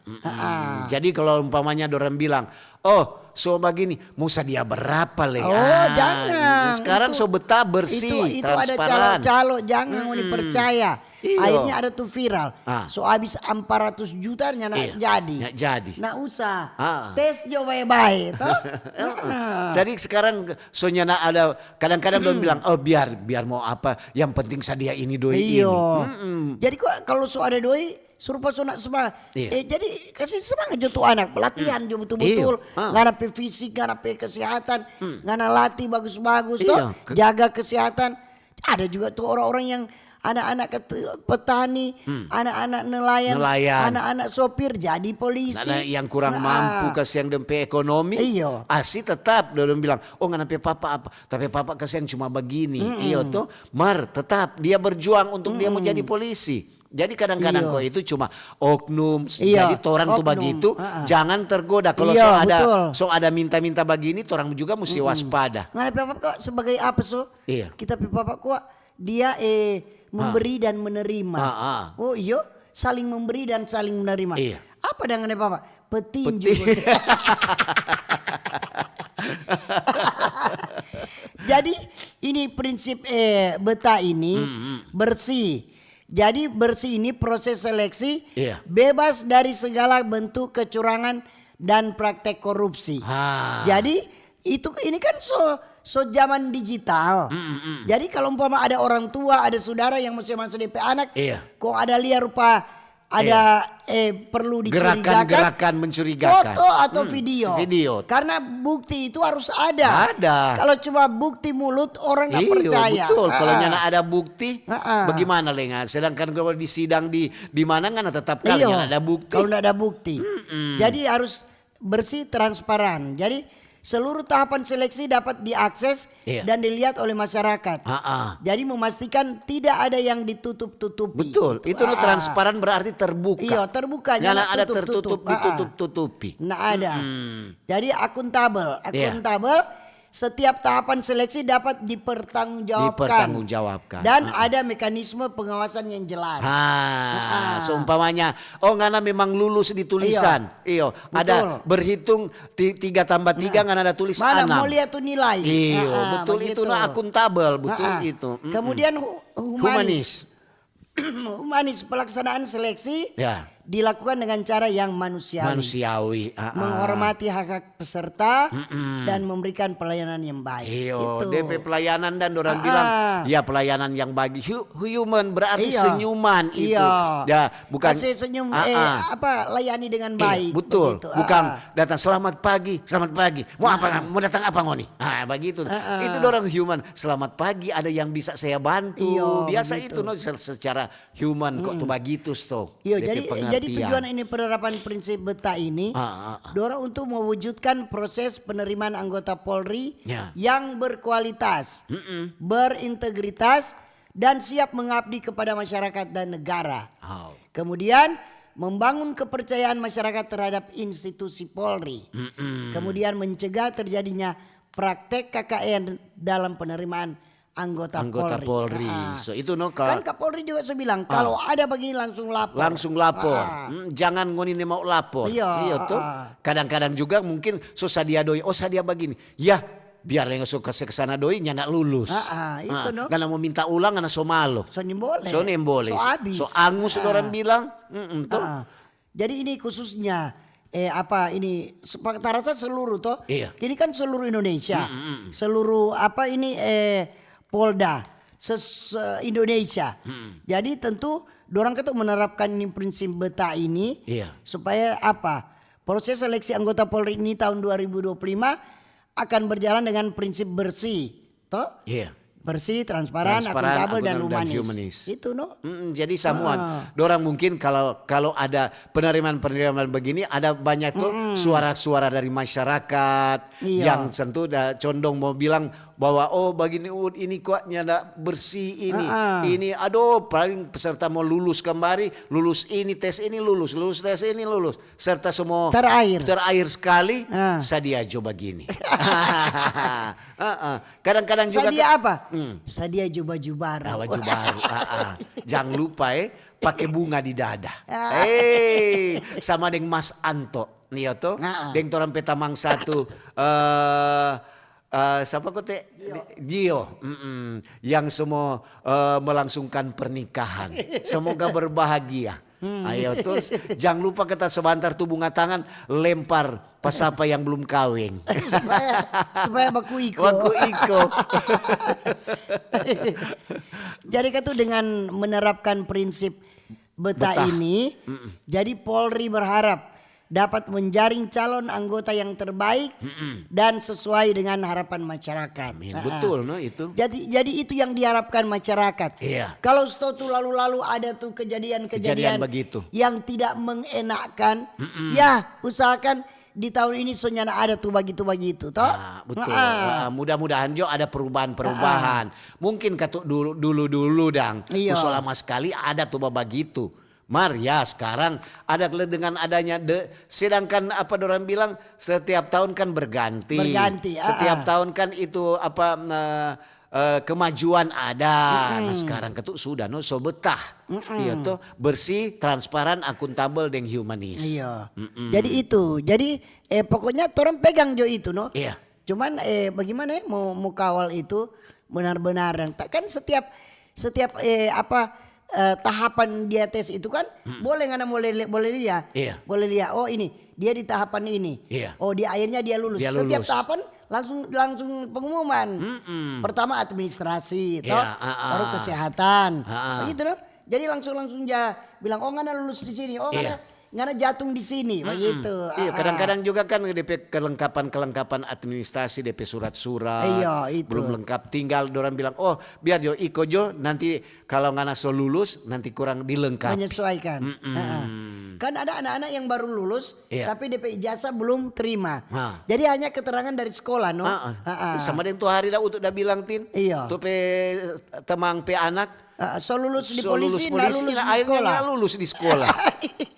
Jadi kalo umpamanya dorang bilang, "Oh, so bagini, mo sadia berapa lei?" Oh, jangan. Sekarang so betah, bersih, transparan. Itu, itu ada calo-calo, jangan ngoni percaya. Akhirnya ada tu viral. So abis ampa ratus juta nyanda jadi. Nyanda jadi. Nah, usah. Tes jo bae-bae to. Jadi sekarang so nyanda ada, kadang-kadang dong bilang, "Oh, biar, biar mo apa, yang penting sadia ini doi ini." Jadi kalo so ada doi, suruh pa so nak semangat. Eh, jadi kasi semangat jo tu anak, latihan jo betul-betul. Ngana pe fisik, ngana pe kesehatan, ngana latih bagus-bagus to, jaga kesehatan. Ada juga tu orang-orang yang anak-anak petani, anak-anak nelayan, anak-anak sopir jadi polisi. Ada yang kurang mampu, kasiang dong pe ekonomi. Iyo. Asi tetap dong bilang, "Oh, ngana pe papa apa?" Tapi papa kasiang cuma bagini. Iyo to, mar tetap dia berjuang untuk dia mo jadi polisi. Jadi kadang-kadang ko itu cuma oknum. Jadi torang tu bagitu, jangan tergoda. Kalo so ada, so ada minta-minta bagini, torang juga musti waspada. Ngana pe papa ko sebagai apa so? Kita pe papa ko dia, eh, memberi dan menerima. Oh iyo, saling memberi dan saling menerima. Apa dang ngana pe papa? Petinju. Jadi ini prinsip, eh, betah ini bersih. Jadi bersih ini proses seleksi bebas dari segala bentuk kecurangan dan praktek korupsi. Jadi itu, ini kan so, so zaman digital. Jadi kalo umpama ada orang tua, ada sudara yang musti maso depe anak, kong ada lia rupa ada eh perlu dicurigakan, gerakan-gerakan mencurigakan. Foto atau hmm, video. Video. Karena bukti itu harus ada. Ada. Kalau cuma bukti mulut, orang nggak percaya. Betul. Kalau nyana ada bukti, bagaimana lengan? Sedangkan kalau di sidang di di mana nggak tetap kali nyana ada bukti. Kalau nggak ada bukti. Jadi harus bersih, transparan. Jadi seluruh tahapan seleksi dapat diakses iya. dan dilihat oleh masyarakat. Ah, ah. Jadi memastikan tidak ada yang ditutup-tutupi. Betul. Itu, itu ah. transparan berarti terbuka. Iya, terbuka. Nggak ada tertutup-tutup, ditutup-tutupi. Nggak ada. Hmm. Jadi akuntabel. Akuntabel. Yeah. Setiap tahapan seleksi dapat dipertanggungjawabkan. Dipertanggungjawabkan. Dan uh-uh. ada mekanisme pengawasan yang jelas. Ha, uh-uh. Seumpamanya, oh ngana memang lulus di tulisan. Iyo, ada berhitung tiga tambah tiga nah. ngana ada tulis mana enam. Mau lihat tuh nilai. Iyo, uh-uh, betul begitu. Itu nah akuntabel, betul uh-uh. itu. Mm-mm. Kemudian humanis. Humanis. Humanis, pelaksanaan seleksi ya. dilakukan dengan cara yang manusiawi. Manusiawi, ah, ah. Menghormati hak-hak peserta Mm-mm. dan memberikan pelayanan yang baik. Iyo, itu. D P pelayanan dan orang ah, bilang, ah. ya pelayanan yang bagi hu- human berarti iyo. senyuman itu. Iyo. Ya, bukan kasih senyum ah, eh, ah. apa layani dengan baik. Iyo, betul. Begitu. Bukan ah. datang selamat pagi, selamat pagi. Mau apa? Ah. Mau datang apa ngoni? Ah, begitu. Ah, ah. Itu orang human. Selamat pagi, ada yang bisa saya bantu. Iyo, Biasa begitu. itu no secara human kok tu bagitu sto. Iyo, jadi jadi tujuan ini penerapan prinsip beta ini ah, ah, ah. dorong untuk mewujudkan proses penerimaan anggota Polri ya. yang berkualitas, Mm-mm. berintegritas dan siap mengabdi kepada masyarakat dan negara. Oh. Kemudian membangun kepercayaan masyarakat terhadap institusi Polri. Mm-mm. Kemudian mencegah terjadinya praktek K K N dalam penerimaan anggota, anggota Polri. Polri. Ah. So itu no ka... Kan Kapolri juga so bilang ah. kalau ada begini langsung lapor. Langsung lapor. Ah. Hmm, jangan ngoni ne mau lapor. Iya, iya to. Ah. Kadang-kadang juga mungkin so sadia doi, oh sadia begini. Ya, biar yang so kasih ke sana doi nyanda lulus. Ah, ah, itu ah. no. Karena mau minta ulang karena so malo. So nimbole. So nimbole. So abis. So angus ah. orang bilang. Mm-mm, to. Ah. Jadi ini khususnya eh apa ini tarasa seluruh toh. Iya. Ini kan seluruh Indonesia. Mm, mm, mm. Seluruh apa ini eh Polda se Indonesia. Mm. Jadi tentu dorang itu menerapkan ini prinsip beta ini iya. supaya apa? Proses seleksi anggota Polri ini tahun dua ribu dua puluh lima akan berjalan dengan prinsip bersih. Toh? Iya. Bersih, transparan, transparan akuntabel, dan humanis. humanis. Itu no. Mm-mm, jadi semua ah. dorang mungkin kalau kalau ada penerimaan-penerimaan begini ada banyak tuh mm-mm. suara-suara dari masyarakat iya. yang tentu da, condong mau bilang bahwa oh begini uh, ini kuatnya ada bersih ini ah, ah. ini aduh paling peserta mau lulus kembali lulus ini tes ini lulus lulus tes ini lulus serta semua terakhir terakhir sekali ah. sadia jo begini. Heeh. Kadang-kadang juga sadia ke- apa? Hmm. Sadia juba-juba baru. Ah, baju baru. Ah, ah. Jangan lupa eh, pakai bunga di dada. Ah. Eh, sama deng Mas Anto. Iya to? Ah, ah. Deng torang pe tamang satu eh eh, siapa kote? Gio. Gio. Mm-mm. Yang semua eh, melangsungkan pernikahan. Semoga berbahagia. Hmm. Ayo terus jangan lupa kita sebentar tuh bunga tangan lempar pas apa yang belum kaweng. supaya supaya baku iko. Baku iko. Jadi kan tuh dengan menerapkan prinsip beta, beta. ini, Mm-mm. jadi Polri berharap dapat menjaring calon anggota yang terbaik Mm-mm. dan sesuai dengan harapan masyarakat. Amin. Betul no itu. Jadi jadi itu yang diharapkan masyarakat. Iya. Kalau sto tu lalu-lalu ada tu kejadian-kejadian yang tidak mengenakan, Mm-mm. ya usahakan di tahun ini so nyanda ada tu bagitu-bagitu to. Ah, betul. Ah, mudah-mudahan jo ada perubahan-perubahan. Ah. Mungkin katu dulu dulu dulu dang. Iya. Usul lama sekali ada tu bagitu. Mar ya sekarang ada dengan adanya de, sedangkan apa dorang bilang setiap tahun kan berganti. Berganti, ah, setiap ah. tahun kan itu apa eh, eh, kemajuan ada. Mm-mm. Nah sekarang ketu sudah no so betah. Mm-mm. Iya toh bersih, transparan, akuntabel deng humanis. Iya. Mm-mm. Jadi itu. Jadi eh pokoknya torang pegang jo itu no. Iya. Cuman eh bagaimana ya mau mau kawal itu benar-benar yang kan setiap setiap eh apa eh, tahapan dia tes itu kan hmm. boleh ngana boleh boleh lihat. Iya. Boleh lihat oh ini dia di tahapan ini. Iya. Oh di akhirnya dia lulus. Dia lulus. Setiap tahapan langsung langsung pengumuman. Mm-mm. Pertama administrasi, toh, iya, ah, ah. baru kesehatan, ah, ah. Begitu loh. Jadi langsung-langsung ja bilang, "Oh, ngana lulus di sini. Oh, ngana, ngana jatung di sini." Begitu. Iya, kadang-kadang juga kan depe kelengkapan-kelengkapan administrasi, depe surat-surat, iya, itu, belum lengkap. Tinggal dorang bilang, "Oh, biar jo, iko jo, nanti kalau ngana so lulus, nanti kurang dilengkapi." Menyesuaikan. Kan ada anak-anak yang baru lulus, iya, tapi depe ijazah belum terima. Jadi hanya keterangan dari sekolah, no? Sama deng tu hari da untuk da bilang, Tin. Iya. Tu pe temang pe anak, ah, so lulus di polisi, nda lulus di sekolah. Akhirnya nda lulus di sekolah.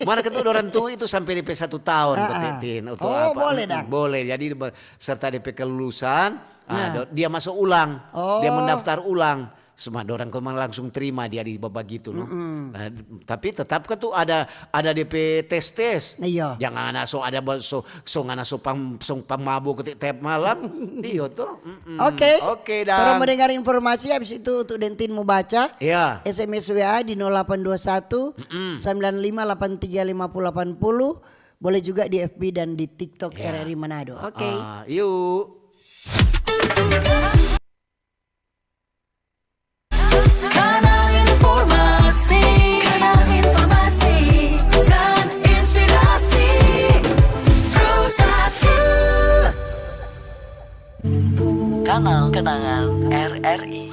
Mana ketu orang tua itu sampai depe satu tahun, ah, ah, Tin, atau apa. Oh, boleh, mm, dang. Boleh. Jadi serta depe kelulusan, ah, dia masuk ulang, dia mendaftar ulang. Semua dorang kemang langsung terima dia di bagitu, no. Nah, tapi tetap ketu ada, ada depe tes-tes. Iya. Jangan ada so, ada so, so ngana so pang, so pang mabo ketik tiap malam. Iyo to. Oke. Oke, dan torang mo dengar informasi, habis itu untuk Dentin mo baca. Iya. S M S W A di nol delapan dua satu, sembilan lima delapan tiga lima puluh delapan puluh. Boleh juga di F B dan di TikTok R R I Manado. Oke. Ah, yuk. Kanal informasi, kanal informasi dan inspirasi. Pro satu. Kanal kenangan R R I.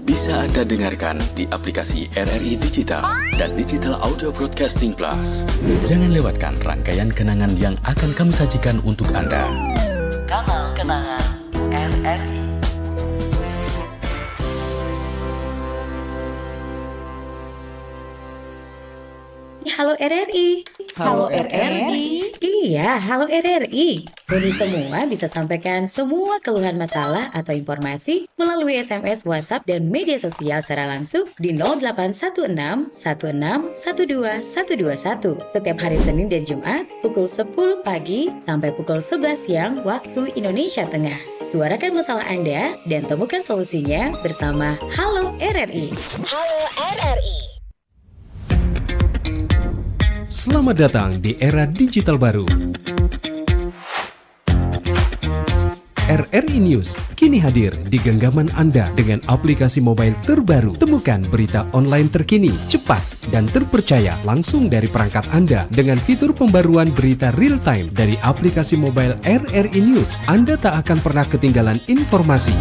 Bisa Anda dengarkan di aplikasi R R I Digital dan Digital Audio Broadcasting Plus. Jangan lewatkan rangkaian kenangan yang akan kami sajikan untuk Anda. Kanal kenangan R R I. Halo R R I. Halo R R I. Iya, halo R R I. Kami semua bisa sampaikan semua keluhan masalah atau informasi melalui S M S, WhatsApp, dan media sosial secara langsung di nol delapan satu enam satu enam satu dua satu dua satu setiap hari Senin dan Jumat pukul sepuluh pagi sampai pukul sebelas siang waktu Indonesia Tengah. Suarakan masalah Anda dan temukan solusinya bersama Halo R R I. Halo R R I. Selamat datang di era digital baru. R R I News kini hadir di genggaman Anda dengan aplikasi mobile terbaru. Temukan berita online terkini, cepat, dan terpercaya langsung dari perangkat Anda dengan fitur pembaruan berita real time dari aplikasi mobile R R I News. Anda tak akan pernah ketinggalan informasi.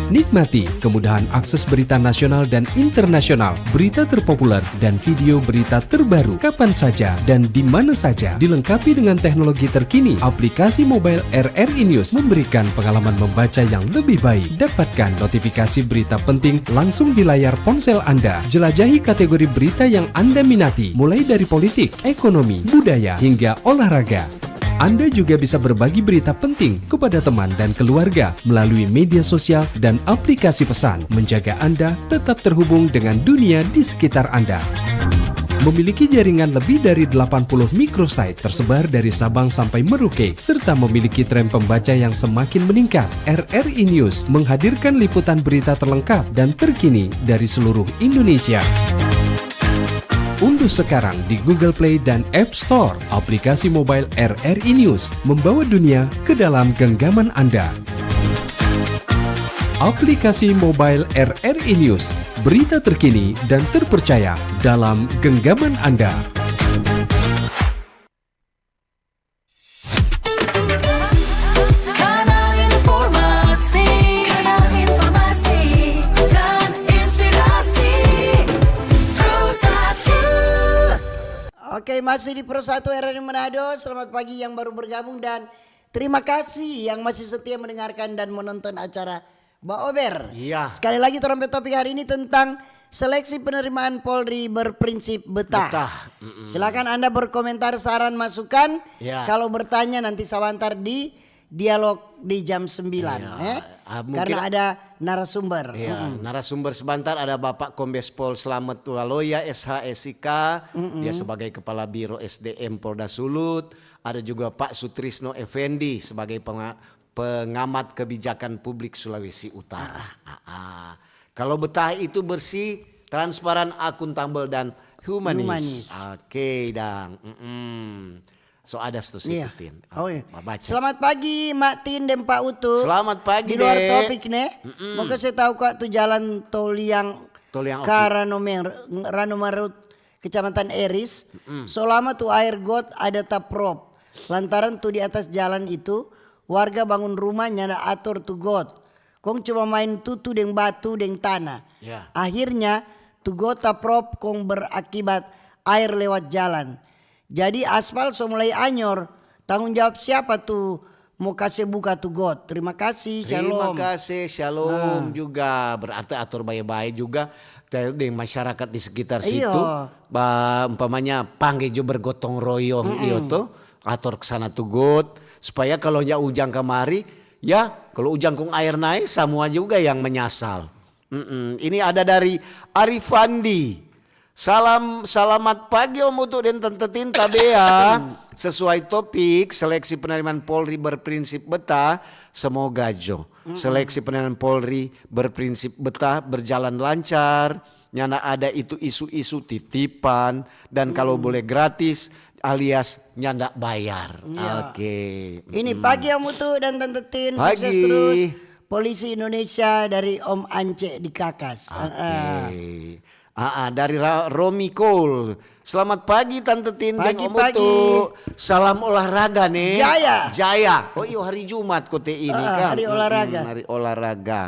Nikmati kemudahan akses berita nasional dan internasional, berita terpopuler, dan video berita terbaru kapan saja dan di mana saja. Dilengkapi dengan teknologi terkini, aplikasi mobile R R I News memberikan pengalaman membaca yang lebih baik. Dapatkan notifikasi berita penting langsung di layar ponsel Anda. Jelajahi kategori berita yang Anda minati, mulai dari politik, ekonomi, budaya, hingga olahraga. Anda juga bisa berbagi berita penting kepada teman dan keluarga melalui media sosial dan aplikasi pesan, menjaga Anda tetap terhubung dengan dunia di sekitar Anda. Memiliki jaringan lebih dari delapan puluh microsite tersebar dari Sabang sampai Merauke, serta memiliki tren pembaca yang semakin meningkat, R R I News menghadirkan liputan berita terlengkap dan terkini dari seluruh Indonesia. Unduh sekarang di Google Play dan App Store aplikasi mobile R R I News, membawa dunia ke dalam genggaman Anda. Aplikasi mobile R R I News, berita terkini dan terpercaya dalam genggaman Anda. Kanal informasi, kanal informasi dan inspirasi. Pro satu. Oke, masih di Pro satu R R I Manado. Selamat pagi yang baru bergabung dan terima kasih yang masih setia mendengarkan dan menonton acara Baober. Iya. Sekali lagi, torang pe topik hari ini tentang seleksi penerimaan Polri berprinsip betah. Betah. Mm-mm. Silakan Anda berkomentar, saran, masukan. Iya. Kalau bertanya nanti sabantar di dialog di jam sembilan, iya, eh. Ah, mungkin karena ada narasumber. Iya, mm-mm, narasumber sebentar ada Bapak Kombes Pol Slamet Waloya, S H, S I K. Mm-mm. Dia sebagai Kepala Biro S D M Polda Sulut. Ada juga Pak Sutrisno Effendi sebagai penga-, pengamat kebijakan publik Sulawesi Utara. Ah, ah. Kalau betah itu bersih, transparan, akuntabel, dan humanis. Humanis. Oke, dang. Mm-mm. So ada sto, iya, situ, Tin. Oh, iya. Baca. Selamat pagi, Mak Tin deng Pak Utu. Selamat pagi, Dek. Di luar topik, ne. Mm-mm. Mo kase tau kwa tu jalan tol yang Tol yang oki. Ka Ranomer-, Ranomarut, Kecamatan Eris, so lama tu aer got ada taprop. Lantaran tu di atas jalan itu, warga bangun rumah nyanda ator tu got. Kong cuma main tutu deng batu deng tana. Ya. Akhirnya, tu got taprop kong berakibat aer lewat jalan. Jadi aspal so mulai anyor. Tanggung jawab siapa tu mo kase buka tu got? Terima kasih, Terima shalom. kasih, shalom juga. Berarti atur bae-bae juga. Jadi deng masyarakat di sekitar Iyo. situ, ba, umpamanya pangge jo bergotong royong, iyo to, atur ke sana tu got, supaya kalau ya ujang kamari, ya kalau ujang kong air naik, semua juga yang menyasal. Mm-mm. Ini ada dari Arifandi. Salam, selamat pagi Om Utu dan Tante Tin, tabea. Sesuai topik, seleksi penerimaan Polri berprinsip betah. Semoga jo seleksi penerimaan Polri berprinsip betah, berjalan lancar. Nyanda ada itu isu-isu titipan dan kalau boleh gratis alias nyanda bayar. Iya. Oke. Ini pagi Om Utu dan Tante Tin, Pagi. Sukses terus. Polisi Indonesia dari Om Ance di Kakas. Oke. Heeh. Ah, ah, dari Ra- Romi Cole. Selamat pagi Tante Tin dan Pagi, Om pagi. Utu. Salam olahraga nih. Jaya. Jaya. Oh iyo, hari Jumat kote ini Ah, kan. hari olahraga. Mm-mm, hari olahraga.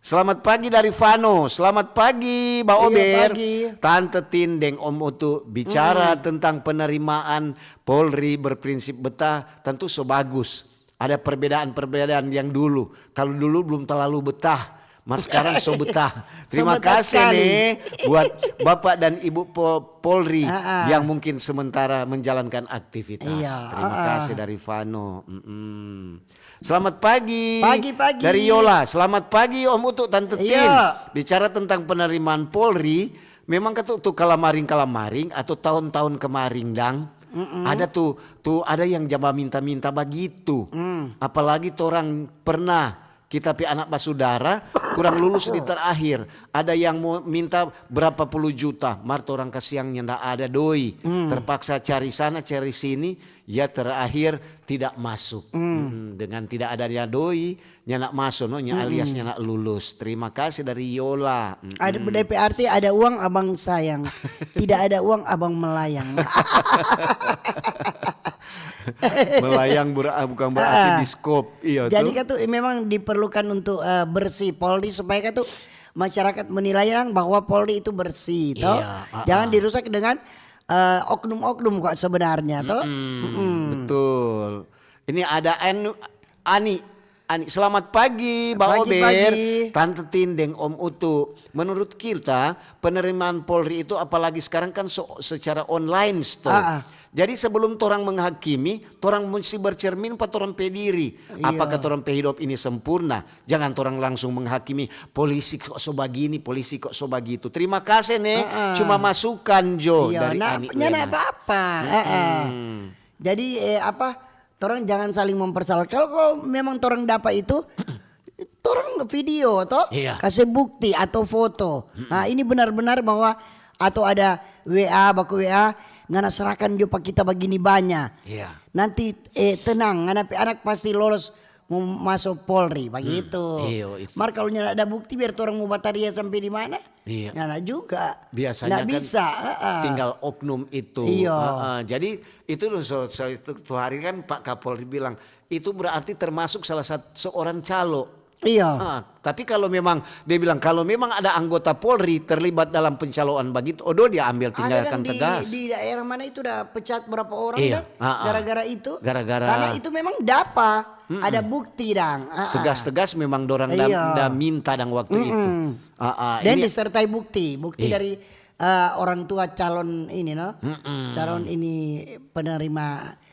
Selamat pagi dari Vano. Selamat pagi Ba Iya, Ober. Pagi. Tante Tin deng Om Utu bicara tentang penerimaan Polri berprinsip betah, tentu so bagus. Ada perbedaan-perbedaan yang dulu. Kalau dulu belum terlalu betah, mas sekarang so betah. So Terima betah kasih sekali. Nih buat Bapak dan Ibu Po- Polri Ah, ah. Yang mungkin sementara menjalankan aktivitas. Iya, Terima ah, ah. Kasih dari Vano. Mm-mm. Selamat pagi. Pagi, pagi. Dari Yola. Selamat pagi Om Utu, Tante Tin. Iya. Bicara tentang penerimaan Polri, memang katu tu kalamaring-kalamaring atau tahun-tahun kemarin dang, ada tu tu ada yang jaba minta-minta bagitu. Hmm. Apalagi torang pernah kita pe anak basudara kurang lulus di terakhir. Ada yang mau minta berapa puluh juta, mar torang kasiang nyanda ada doi. Hmm. Terpaksa cari sana, cari sini, ya terakhir tidak masuk. Hmm, dengan tidak adanya doi, nyanda masuk, no, nya alias nyanda lulus. Terima kasih dari Yola. Mm. Ada D P arti ada uang abang sayang, tidak ada uang abang melayang. Melayang bura- ah, bukan berarti di skop. Iya Jadi tuh. Katu memang diperlukan untuk eh, bersih Polri supaya Katu masyarakat menilai orang bahwa Polri itu bersih, toh. Iya, ah, Jangan ah. Dirusak dengan eh, oknum-oknum kok sebenarnya, toh. Mm, betul. Ini ada Anu, Ani. Ani, selamat pagi, Mbak Pagi, Ober, pagi. Tante Tin deng Om Utu. Menurut kita, penerimaan Polri itu apalagi sekarang kan so- secara online, toh. Ah, ah. Jadi sebelum torang menghakimi, torang mesti bercermin pa torang pe diri. Iya. Apakah torang pe hidup ini sempurna? Jangan torang langsung menghakimi, polisi kok so bagini, polisi kok so bagitu. Terima kasih nih, Ah, ah. Cuma masukan jo Iya, dari nah, Ani nyanda Wenas. Apa-apa. Heeh. Hmm. Jadi eh, apa? Torang jangan saling mempersalahkan. Kalau, kalau memang torang dapat itu, torang video toh, Iya. kasih bukti atau foto. Nah, ini benar-benar bahwa atau ada W A, baku W A, ngana serahkan jo pa kita bagini banya. Iya. Nanti eh, tenang, ngana pe anak pasti lolos mo maso Polri bagitu. Iyo, itu. Mar kalau nyanda ada bukti, biar torang mo bataria sampe di mana? Iya. Nyanda juga. Biasanya Nggak kan bisa. Heeh. Tinggal oknum itu. Iya. Heeh, jadi itu tuh so- so- itu tuh hari kan Pak Kapolri bilang itu berarti termasuk salah satu seorang calo. Iya. Ah, tapi kalau memang dia bilang kalau memang ada anggota Polri terlibat dalam pencaloan begitu, odo dia ambil Ada tindakan kan di, tegas. Di daerah mana itu udah pecat berapa orang Iya, dah? ah, ah. Gara-gara itu. Gara-gara Karena itu memang dapa, ada bukti dang. Ah, ah. Tegas-tegas memang dorang da, Iya. Da minta dang waktu itu. Ah, ah, Dan ini- disertai bukti, bukti Iya. dari eh, orang tua calon ini, no, calon ini penerima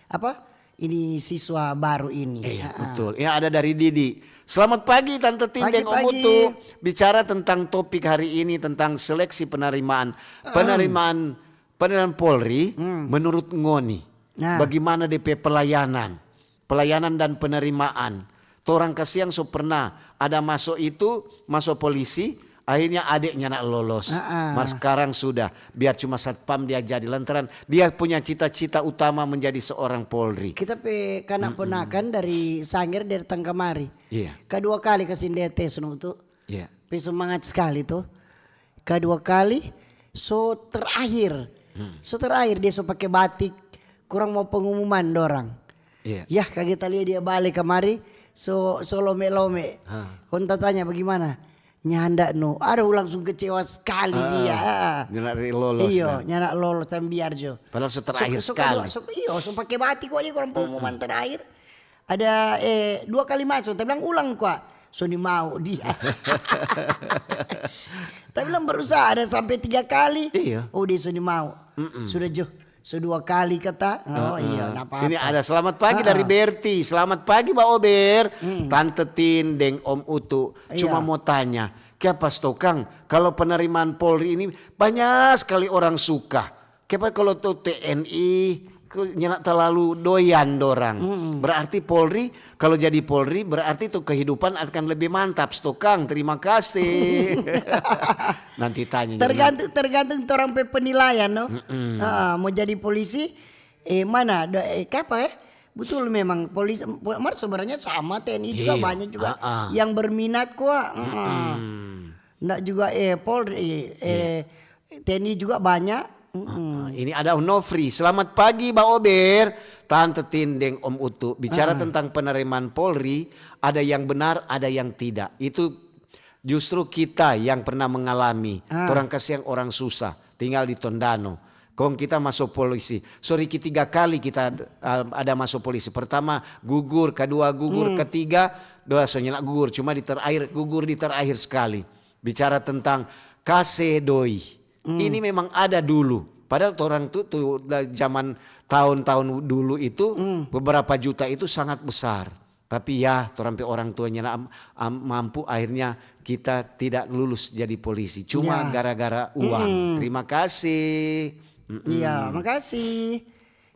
apa? Ini siswa baru ini. Iya, Ah, ah. Betul. Ya, ada dari Didi. Selamat pagi Tante Tin Pagi, deng Om pagi. Utu. Bicara tentang topik hari ini tentang seleksi penerimaan penerimaan penerimaan Polri menurut ngoni Nah. Bagaimana D P pelayanan, pelayanan dan penerimaan. Torang kasiang so pernah ada maso itu, maso polisi, akhirnya adeknya nak lolos. Ah, ah. Mar sekarang sudah, biar cuma satpam dia jadi lantaran dia punya cita-cita utama menjadi seorang Polri. Kita pe kana ponakan dari Sangir dia datang kamari. Iya. Kedua kali kasih dia tes no tu. Iya. Pe semangat sekali tu. Kadua kali, so terakhir. Hmm. So terakhir dia so pake batik. Kurang mau pengumuman dorang. Iya. Yah, kage ta lia dia bale kamari, so, so lome-lome. Ha. Kong ta tanya bagimana? Nyanda no. Aduh, langsung kecewa skali dia. Ah, nyanda lolos, iyo, nah. Nyanda lolos, tambiar jo. Padahal so terakhir skali. So, so, iyo, so pake batik kwa dia, kurang pengumuman terakhir. Ada, eh, dua kali maso, ta bilang ulang kwa. So nimau dia. Ta bilang berusaha ada sampe tiga kali. Iya. Oh, dia so nimau. Mm-mm. Sudah jo. So dua kali kata. Oh, heeh, iya, napa-apa. Ini ada selamat pagi dari Berti. Selamat pagi, Ba Ober, Tante Tin, deng Om Utu. Iya. Cuma mau tanya, kiapa sto kang, kalau penerimaan Polri ini banyak sekali orang suka. Kiapa kalau tu T N I, kok nyanda terlalu doyan dorang. Mm-mm. Berarti Polri, kalau jadi Polri, berarti tu kehidupan akan lebih mantap, sto kang. Terima kasih. Nanti tanya. Tergantung, tergantung orang pe penilaian, no? Mm-mm. Ah, mau jadi polisi, eh, mana? Do-, eh, kapa, eh? Betul, memang polisi, mar sebenarnya sama, T N I juga banyak juga yang berminat kwa. Iya. Ah, ah. Mm-mm. Ndak juga, eh, Polri, eh, T N I juga banyak. Mm-mm. Ah, ini ada Nofri. Selamat pagi, Ba Ober, Tante Tin, deng Om Utu. Bicara tentang penerimaan Polri, ada yang benar, ada yang tidak. Itu justru kita yang pernah mengalami. Ah. Torang kasiang orang susah, tinggal di Tondano. Kong kita maso polisi. Sorry, ketiga kali kita, ah, ada maso polisi. Pertama gugur, kedua gugur, ketiga, dua so nyanda gugur. Cuma di terakhir, gugur di terakhir skali. Bicara tentang kase doi. Hmm. Ini memang ada dulu. Padahal torang tu, tu da-, zaman tahun-tahun dulu itu, hmm, beberapa juta itu sangat besar. Tapi ya, torang pe orang tua nyanda am-, am-, mampu, akhirnya kita tidak lulus jadi polisi. Cuma gara-gara uang. Ya. Mm-mm. Terima kasih. Mm-mm. Iya, makasih.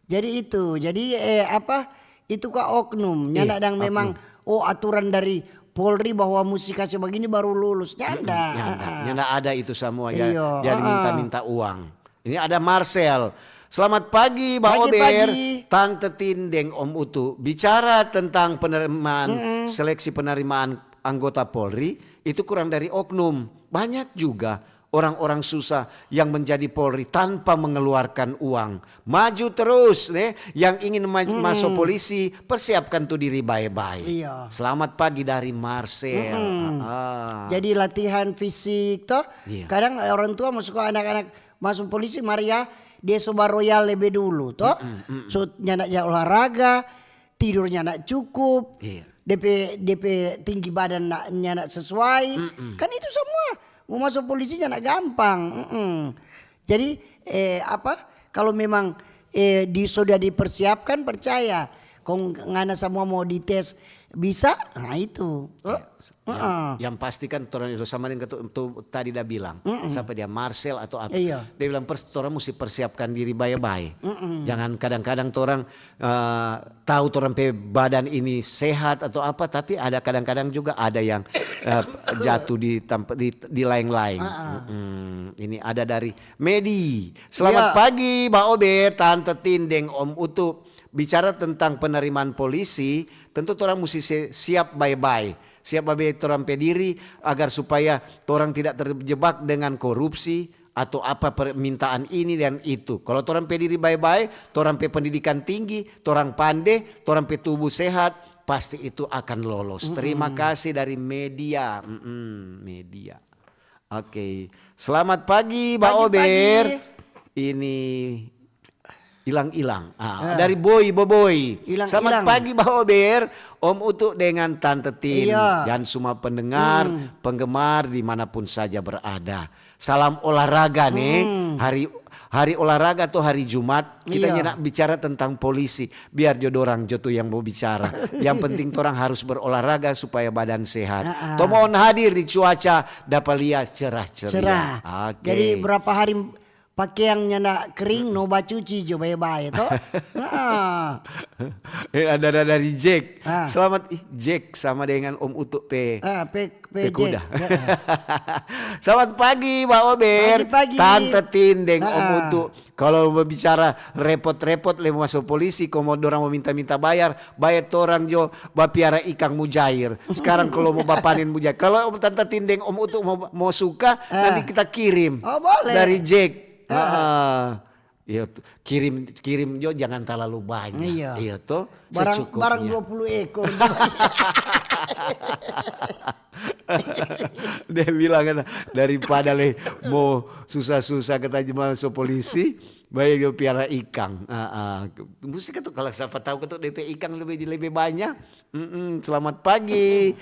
Jadi itu, jadi, eh, apa, itu kwa oknum, nyanda dang memang, oh, aturan dari Polri bahwa musti kase bagini baru lulus. Nyanda. Mm-mm, nyanda. Ah. Nyanda ada itu samua, ya, iyo, dari minta-minta uang. Ini ada Marcel. Selamat pagi, Ba Ober, Tante Tin, deng Om Utu. Bicara tentang penerimaan, seleksi penerimaan anggota Polri, itu kurang dari oknum. Banyak juga orang-orang susah yang menjadi Polri tanpa mengeluarkan uang. Maju terus, ne. Yang ingin ma-, maso polisi, persiapkan tu diri bae-bae. Iya. Selamat pagi dari Marcel. Mm-mm. Ah, ah. Jadi latihan fisik, toh. Iya. Kadang orang tua mo suka anak-anak maso polisi, mar ya, dia so baroyal lebe dulu, toh. Mm-mm, mm-mm. So, nyanda ja olahraga, tidurnya ndak cukup, iya, depe, depe tinggi badan ndak, nyanda sesuai. Mm-mm. Kan itu semua mo maso polisi nyanda gampang. Mm-mm. Jadi, eh, apa, kalau memang, eh, di, sudah dipersiapkan, percaya. Kong ngana semua mau dites bisa, nah itu. Iya. Yang, yang pasti kan torang itu sama deng ketu-, tu tadi da bilang, sapa dia, Marcel atau apa. Iya. Dia bilang, "Pers-, torang musti persiapkan diri bae-bae. Jangan kadang-kadang torang, eh, tahu torang pe badan ini sehat atau apa, tapi ada kadang-kadang juga ada yang, eh, jatuh di tampa-, di, di laeng-laeng." Ini ada dari Medi. Selamat pagi, Ba Ober, Tante Tin, deng Om Utu. Bicara tentang penerimaan polisi, tentu torang musti se-, siap bae-bae. Siap bae-bae torang pe diri agar supaya torang tidak terjebak dengan korupsi atau apa permintaan ini dan itu. Kalau torang pe diri bae-bae, torang pe pendidikan tinggi, torang pande, torang pe tubuh sehat, pasti itu akan lolos. Terima kasih dari Media. Mm-mm, Media. Oke. Selamat pagi, Ba Ober. Ini ilang-ilang. Ah, dari Boy Boboy. Ilang-ilang. Selamat pagi, Ba Ober, Om Utu dengan Tante Tin. Iya. Dan semua pendengar, penggemar dimanapun saja berada. Salam olahraga nih. Hari, hari olahraga tuh hari Jumat. Kita nyanda bicara tentang polisi. Biar jo dorang jo tuh yang mau bicara. Yang penting torang harus berolahraga supaya badan sehat. Tomohon hadir di cuaca dapa lia cerah ceria. Cerah. Oke. Jadi berapa hari pakeang nyanda kering, no bacuci jo bae-bae, to? Nah. Eh, ada, ada dari Jack. Ah. Selamat, ih, Jack sama dengan Om Utu pe, ah, pe, pe, pe kuda. Jack. Selamat pagi, Mbak Ober. Pagi, pagi. Tante Tin deng Om Utu. Kalau mo bicara repot-repot le mo maso polisi, komo dorang mo minta-minta bayar, bayar torang jo bapiara ikang mujair. Sekarang kalau mo bapanen mujair, kalau Tante Tin deng Om Utu mo, mo suka, nanti kita kirim. Oh, boleh. Dari Jack. Heeh. Iya, kirim, kirim jo jangan terlalu banyak. Iya. Iya toh, barang, barang dua puluh ekor. Dia bilang kan, daripada le mo susah-susah kata cuma so polisi, baik jo piara ikang. Ah, ah. Musik itu kalau siapa tahu ketuk D P ikang lebih lebih banyak. Mm-mm, selamat pagi.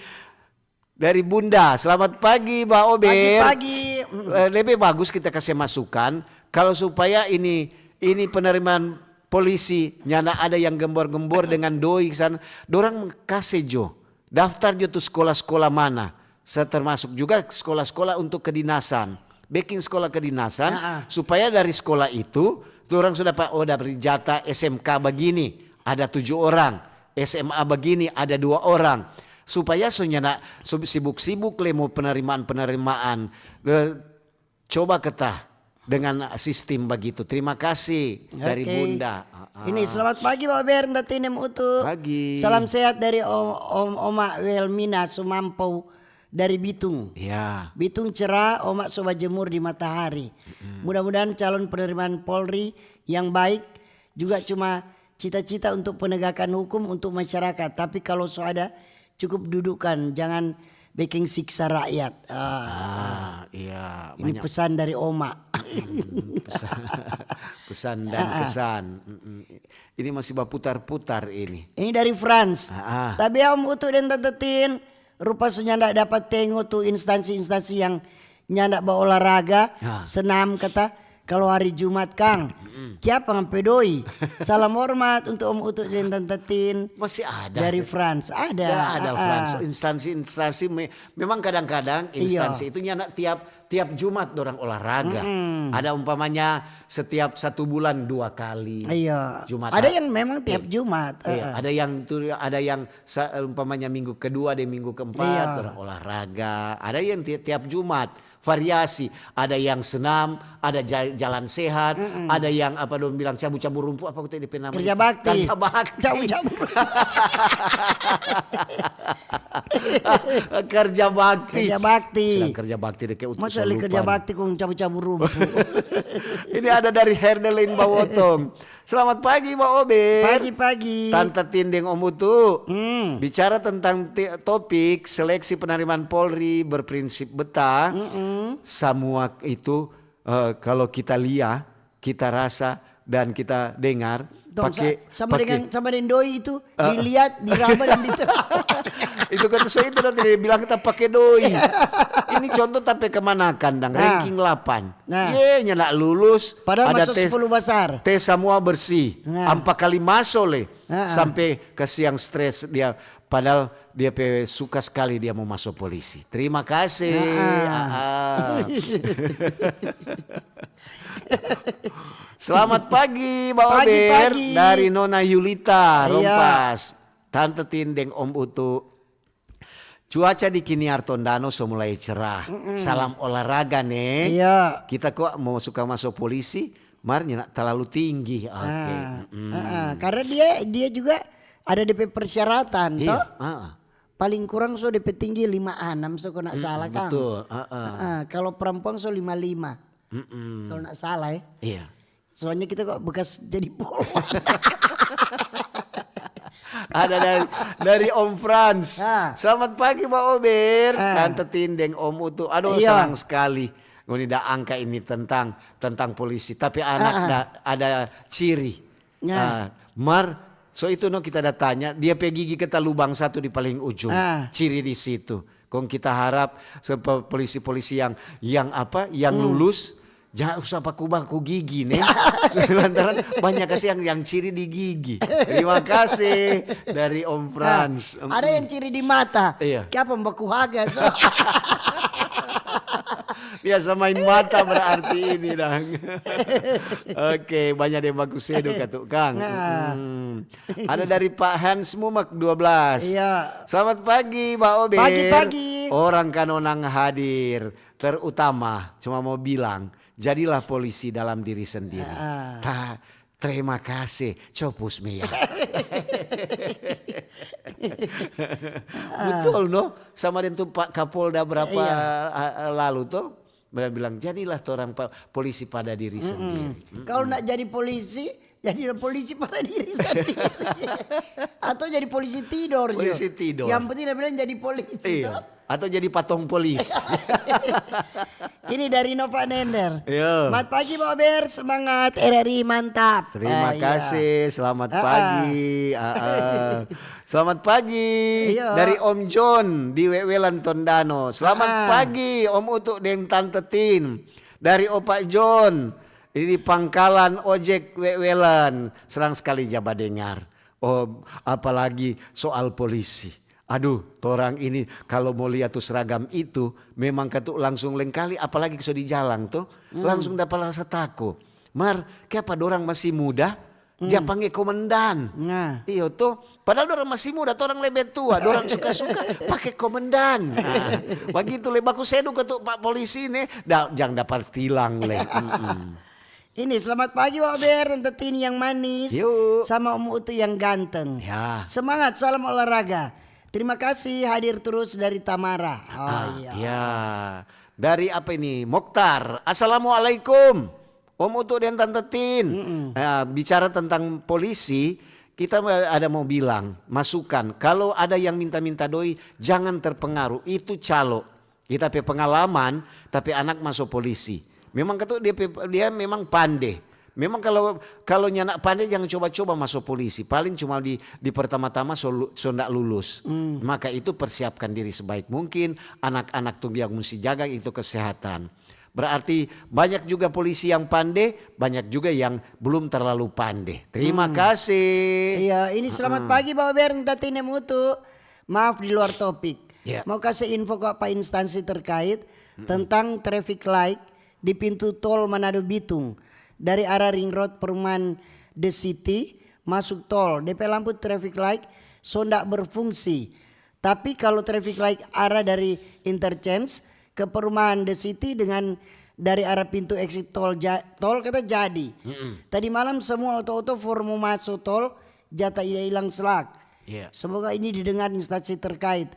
Dari Bunda, selamat pagi, Mbak Ober. Pagi-pagi. Eh, lebih bagus kita kasih masukan kalau supaya ini ini penerimaan polisi nyanda ada yang gembor-gembor dengan doi sana. Dorang kasih jo daftar jo tu sekolah-sekolah mana, termasuk juga sekolah-sekolah untuk kedinasan. Beking sekolah kedinasan supaya dari sekolah itu orang sudah pak oh dari jata S M K begini ada tujuh orang, S M A begini ada dua orang, supaya so nyanda sibuk-sibuk le mo penerimaan-penerimaan. Coba ketah dengan sistem begitu. Terima kasih dari Bunda. Ini selamat pagi Mbak Ber, Tante Tin deng Utu. Pagi. Salam sehat dari Om, Om Oma Wilmina Sumampou dari Bitung. Ya. Bitung cerah, Oma so bajemur di matahari. Mudah-mudahan calon penerimaan Polri yang baik juga cuma cita-cita untuk penegakan hukum untuk masyarakat. Tapi kalau so ada, cukup dudukan, jangan bikin siksa rakyat. Ah, iya. Ini pesan dari Oma. Pesan, pesan dan kesan. Mm-mm. Ini masih baputar-putar ini. Ini dari France. Ah, ah. Tapi Om Utu dan Tante Tin, rupa so nyanda dapat tengo tu instansi-instansi yang nyanda baolahraga, senam kata, kalau hari Jumat kang, kiapa ngampe doi? Salam hormat untuk Om Utu dan Tante Tin. Masih ada. Dari France, ada. Ya, ada France. Instansi-instansi me- memang kadang-kadang instansi itu nyanda tiap tiap Jumat dorang olahraga. Ada umpamanya setiap satu bulan dua kali. Iya. Jumat. Ada yang memang tiap Jumat. Iya, ada yang tuh ada yang sa- umpamanya minggu kedua deh minggu keempat orang olahraga. Ada yang ti- tiap Jumat variasi. Ada yang senam, ada ja- jalan sehat, ada yang apa dong bilang cabu-cabu rumput apa waktu itu nama Kerja itu? Bakti. Kerja bakti. Cabu-cabu. Kerja bakti. Kerja bakti. Sedang kerja bakti deh kayak utusan Masa le kerja bakti kong cabu-cabu rumput. Ini ada dari Herdelin Bawotong. Selamat pagi Mbak Obe. Pagi-pagi. Tante Tin deng Om Utu. Hmm. Bicara tentang ti- topik seleksi penerimaan Polri berprinsip betah, semua itu eh, kalau kita lia, kita rasa dan kita dengar Dong, pakai sa- sama pakai- dengan sama dengan doi itu dilihat, diraba dan diterang. Itu kata so itu dong dia bilang kita pakai doi. Ini contoh tapi kemanakan dang ranking delapan. Nah. Ye nyanda lulus. Padahal Ada masuk tes, sepuluh besar. Tes semua bersih. Nah. Empat kali masuk le. Ah, ah. Sampai ke siang stres dia. Padahal dia pe suka sekali dia mau masuk polisi. Terima kasih. Ah, ah. Ah, ah. Selamat pagi, Mbak Pagi, Ober. pagi. Dari Nona Yulita, Iya. Rompas. Tante Tin deng Om Utu. Cuaca di Kiniar Tondano so mulai cerah. Salam olahraga ne. Iya. Kita kok mau suka masuk polisi, mar nyanda terlalu tinggi. Oke. Ah, Mm-mm. ah, ah. Karena dia dia juga ada D P persyaratan Iya. toh. Ah. Paling kurang so D P tinggi lima enam so kena salah kan. Betul. Ah, ah. Ah, kalau perempuan so lima lima. Mm-mm. Kalau nggak salah ya. Iya. Soalnya kita kok bekas jadi polwan. Ada dari dari Om Frans. Ah. Selamat pagi Mbak Ober, Ah. Tante Tin deng Om Utu. Aduh Iya. Senang sekali. Ngoni da angka ini tentang tentang polisi. Tapi anak Ah, ah. da- ada ciri. Nah. Ah, mar, so itu no kita da tanya, dia pe gigi kata lubang satu di paling ujung. Ah. Ciri di situ. Kong kita harap sepa- polisi-polisi yang yang apa, yang Hmm. lulus, jangan usah baku-baku gigi nih. Lantaran banyak kasih yang yang ciri di gigi. Terima kasih dari Om Frans. Nah, ada yang ciri di mata. Iya. Kiapa baku haga so. Biasa main mata berarti ini, dang. Oke, banyak deng baku sedu katu, Kang. Nah. Mm-mm. Ada dari Pak Hans Mumak dua belas. Iya. Selamat pagi, Mbak Ober. Pagi-pagi. Orang Kanonang hadir. Terutama, cuma mau bilang, jadilah polisi dalam diri sendiri. Ah. Ta-, terima kasih, copus mia. Betul, no? Sama deng tu Pak Kapolda berapa, iya, a, a, lalu, to? Dia bilang, "Jadilah torang pa-, polisi pada diri sendiri." Mm-mm. Kalau nak jadi polisi, jadilah polisi pada diri sendiri. Atau jadi polisi tidor, Jo. Polisi tidor. Yang penting dia bilang jadi polisi, iya, to. Atau jadi patong polis. Ini dari Nova Nender. Iya. Selamat pagi, Bober. Semangat, R R I mantap. Terima kasih. Ah, iya. Selamat pagi. Ah, ah. Selamat pagi. Iya. Dari Om John di Wewelan Tondano. Selamat pagi, Om Utu deng Tante Tin. Dari Opa John di pangkalan ojek Wewelan. Senang sekali ja badengar. Oh, apalagi soal polisi. Aduh, torang ini kalo mo lia tu seragam itu, memang katu langsung lengkali, apalagi so di jalang to, langsung dapa rasa tako. Mar, kiapa dorang masih muda, ja pangge komandan? Nah. Iyo to, padahal dorang masih muda, torang lebe tua, dorang suka-suka pake komandan. Nah, bagitu le, baku sedu katu pa polisi ne, da-, jang dapa tilang le. Mm-mm. Ini, selamat pagi, Bober, Tante Tini yang manis, yuk, sama Om Utu yang ganteng. Ya. Semangat, salam olahraga. Terima kasih, hadir terus dari Tamara. Oh, ah, iya. Ya. Dari apa ini? Mokhtar. "Assalamualaikum, Om Utu dan Tante Tin." Mm-mm. Ya, bicara tentang polisi, kita ada mau bilang, masukan. Kalau ada yang minta-minta doi, jangan terpengaruh. Itu calo. Kita pe pengalaman, tapi anak maso polisi. Memang katu dia pe, dia memang pande. Memang kalau, kalau nyanda pande, jangan coba-coba maso polisi. Paling cuma di, di pertama-tama so lu-, so ndak lulus. Hmm. Maka itu persiapkan diri sebaik mungkin. Anak-anak tu yang musti jaga itu kesehatan. Berarti banyak juga polisi yang pande, banyak juga yang belum terlalu pande. Terima kasih. Iya, ini selamat pagi, Bober, Tante Tini, Om Utu. Maaf, di luar topik. Ya. Mau kasih info kwa pa instansi terkait tentang traffic light di pintu tol Manado Bitung dari arah Ring Road perumahan The City masuk tol. De pe lampu traffic light so ndak berfungsi. Tapi kalau traffic light arah dari interchange ke perumahan The City dengan dari arah pintu exit tol ja-, tol kata jadi. Mm-mm. Tadi malam semua oto-oto for mo maso tol ja ta ilang-ilang slak. Iya. Semoga ini didengar instansi terkait.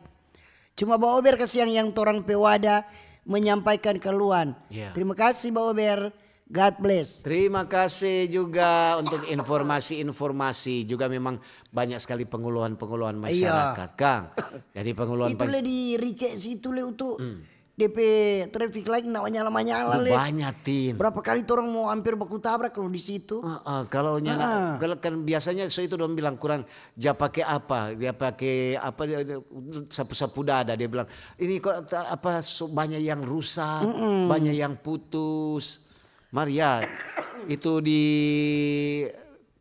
Cuma Bober kasiang yang torang pe wadah menyampaikan keluhan. Iya. Terima kasih, Bober. God bless. Terima kasih juga untuk informasi-informasi. Juga memang banyak sekali pengeluhan-pengeluhan masyarakat, Kang. Jadi pengeluhan. Itu le di Rike situ le, Utu. Hmm. De pe traffic light nda manyala-manyala le. Banyak, Tin. Berapa kali torang mo hampir baku tabrak kalu di situ. Heeh, kalau nyanda, kalau kan biasanya so itu dong bilang kurang ja pake apa, dia pake apa, dia, dia sapu-sapu dada, dia bilang, "Ini kok ta-, apa, so, banyak yang rusak, banyak yang putus." Mar ya, itu di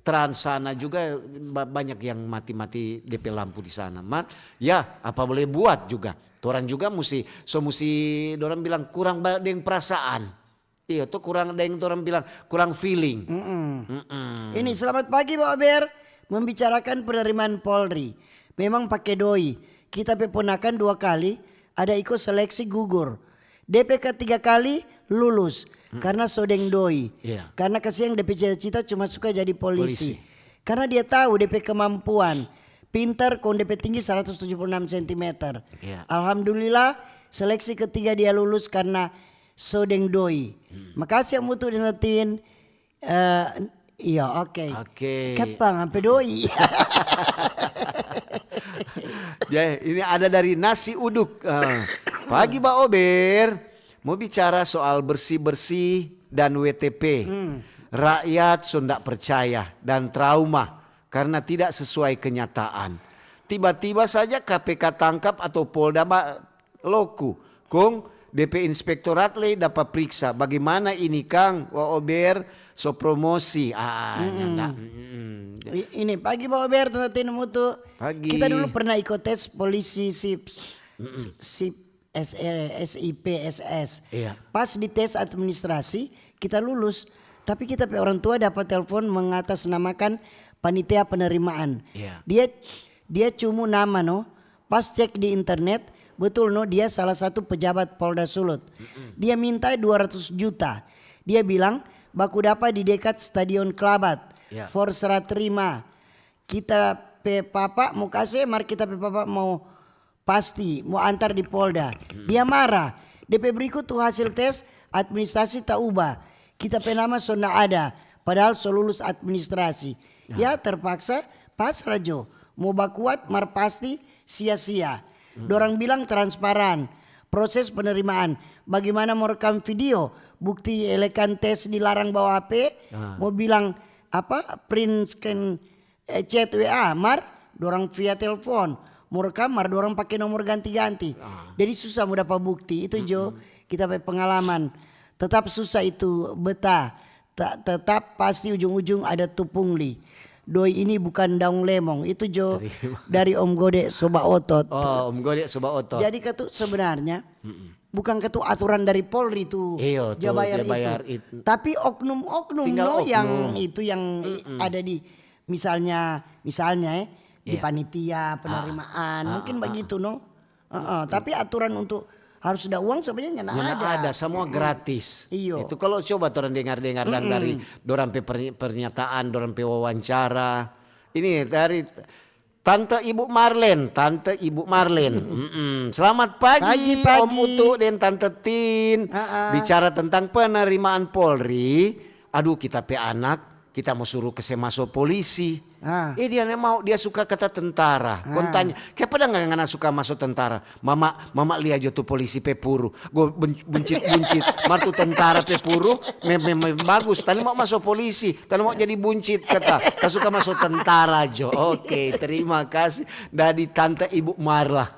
Trans sana juga ba-, banyak yang mati-mati de pe lampu di sana. Mar, ya, apa boleh buat juga. Torang juga musti, so musti dorang bilang kurang ba-, deng perasaan. Iyo, to kurang deng torang bilang kurang feeling. Mm-mm. Mm-mm. Ini, selamat pagi, Bober. Membicarakan penerimaan Polri. Memang pake doi. Kita pe ponakan dua kali ada iko seleksi gugur. De pe katiga kali lulus karena so deng doi. Iya. Karena kasiang de pe cita-cita cuma suka jadi polisi. Polisi. Karena dia tahu de pe kemampuan, pintar kong de pe tinggi seratus tujuh puluh enam sentimeter. Iya. Alhamdulillah, seleksi ketiga dia lulus karena so deng doi. Hmm. Makasih, Om Utu deng Tin. Eh, iya, oke. Oke. Kepang ampe doi. Ya, ini ada dari Nasi Uduk. Eh, pagi, Ba Ober. Mau bicara soal bersih-bersih dan W T P. Hmm. Rakyat so ndak percaya dan trauma karena tidak sesuai kenyataan. Tiba-tiba saja K P K tangkap atau Polda ba-, loku. Kong de pe inspektorat lei dapa priksa. Bagaimana ini, Kang? Wa Ober so promosi. Ah, nyanda. Mm-mm. I-, ini pagi, Ba Ober, Tante Tin, Om Utu. Pagi. Kita dulu pernah iko tes polisi sip, sip, S E, S I P, S S. Iya. Pas di tes administrasi, kita lulus. Tapi kita pe orang tua dapat telepon mengatasnamakan panitia penerimaan. Iya. Dia dia cumu nama no. Pas cek di internet, betul no, dia salah satu pejabat Polda Sulut. Dia minta dua ratus juta. Dia bilang, "Baku dapa di dekat Stadion Kelabat. Iya. For serah terima. Kita pe papa mo kase, mar kita pe papa mo pasti mo antar di Polda." Dia marah. De pe berikut tu hasil tes administrasi ta ubah. Kita pe nama so nda ada, padahal so lulus administrasi. Ya terpaksa pasrah jo. Mo bakuat mar pasti sia-sia. Dorang bilang transparan proses penerimaan. Bagaimana mo rekam video, bukti elekan tes dilarang bawa H P, Ah. mo bilang apa, print scan, eh, chat W A, mar dorang via telepon, mo rekam mar dorang pake nomor ganti-ganti. Jadi susah mo dapa bukti. Itu jo kita pe pengalaman. Tetap susah itu beta. Ta- tetap pasti ujung-ujung ada tu pungli. Doi ini bukan daong lemong. Itu jo dari Om Gode Soba Otot. Oh, Om Gode Soba Otot. Jadi katu sebenarnya bukan katu aturan dari Polri tu Iyo, tu dia bayar dia bayar itu. Itu. Tapi oknum-oknum Tinggal no yang oknum. Itu yang ada di misalnya misalnya eh di Iya. panitia penerimaan mungkin ah, begitu no. Heeh, tapi aturan untuk harus ada uang sebenarnya nggak Yang ada. Ada semua gratis. Iyo. Itu kalau coba orang dengar-dengar dan dari dorang pe perny- pernyataan, dorang pe wawancara. Ini dari Tante Ibu Marlen, Tante Ibu Marlen. Mm-mm. Selamat pagi, Pagi, pagi. Om Utu dan Tante Tin. Ah, ah. Bicara tentang penerimaan Polri, aduh kita pe anak, kita mau suruh ke se maso polisi. Ah. Eh dia ne mau, dia suka kata tentara. Kon tanya, "Kiapa dang ngana suka maso tentara?" "Mama, mama lia jo tu polisi pe puru. Go ben- buncit-buncit. Mar tu tentara pe puru, me- me- me- bagus. Tani mau maso polisi, tani mau jadi buncit," kata. "Ta suka maso tentara jo." Oke, terima kasih dari Tante Ibu Marla.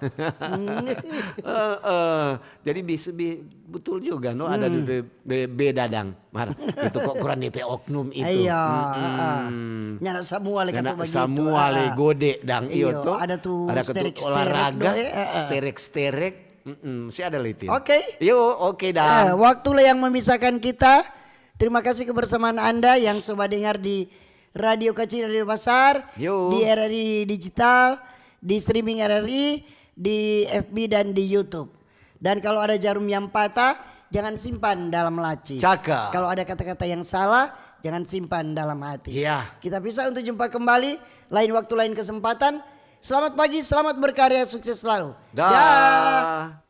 Heeh. Jadi bisa bi- betul juga no ada be- be- beda dang. Mar, itu kok kurang D P oknum itu. Iya, Mm-mm. heeh. Nyana samua le Nyana katu begitu. samua le Heeh. gode dang, iyo Iyo, to. ada tu Ada katu sterek-sterek olahraga, do, eh, heeh. sterek-sterek. Mm-mm, si ada litin. Oke. Yo, oke Eh, dang. waktulah yang memisahkan kita. Terima kasih kebersamaan Anda yang coba dengar di Radio Kacil Radio Basar, Yo. di R R I Digital, di streaming R R I, di F B dan di YouTube. Dan kalau ada jarum yang patah, jangan simpan dalam laci. Cakep. Kalau ada kata-kata yang salah, jangan simpan dalam hati. Iya. Kita bisa untuk jumpa kembali lain waktu, lain kesempatan. Selamat pagi, selamat berkarya, sukses selalu. Dah.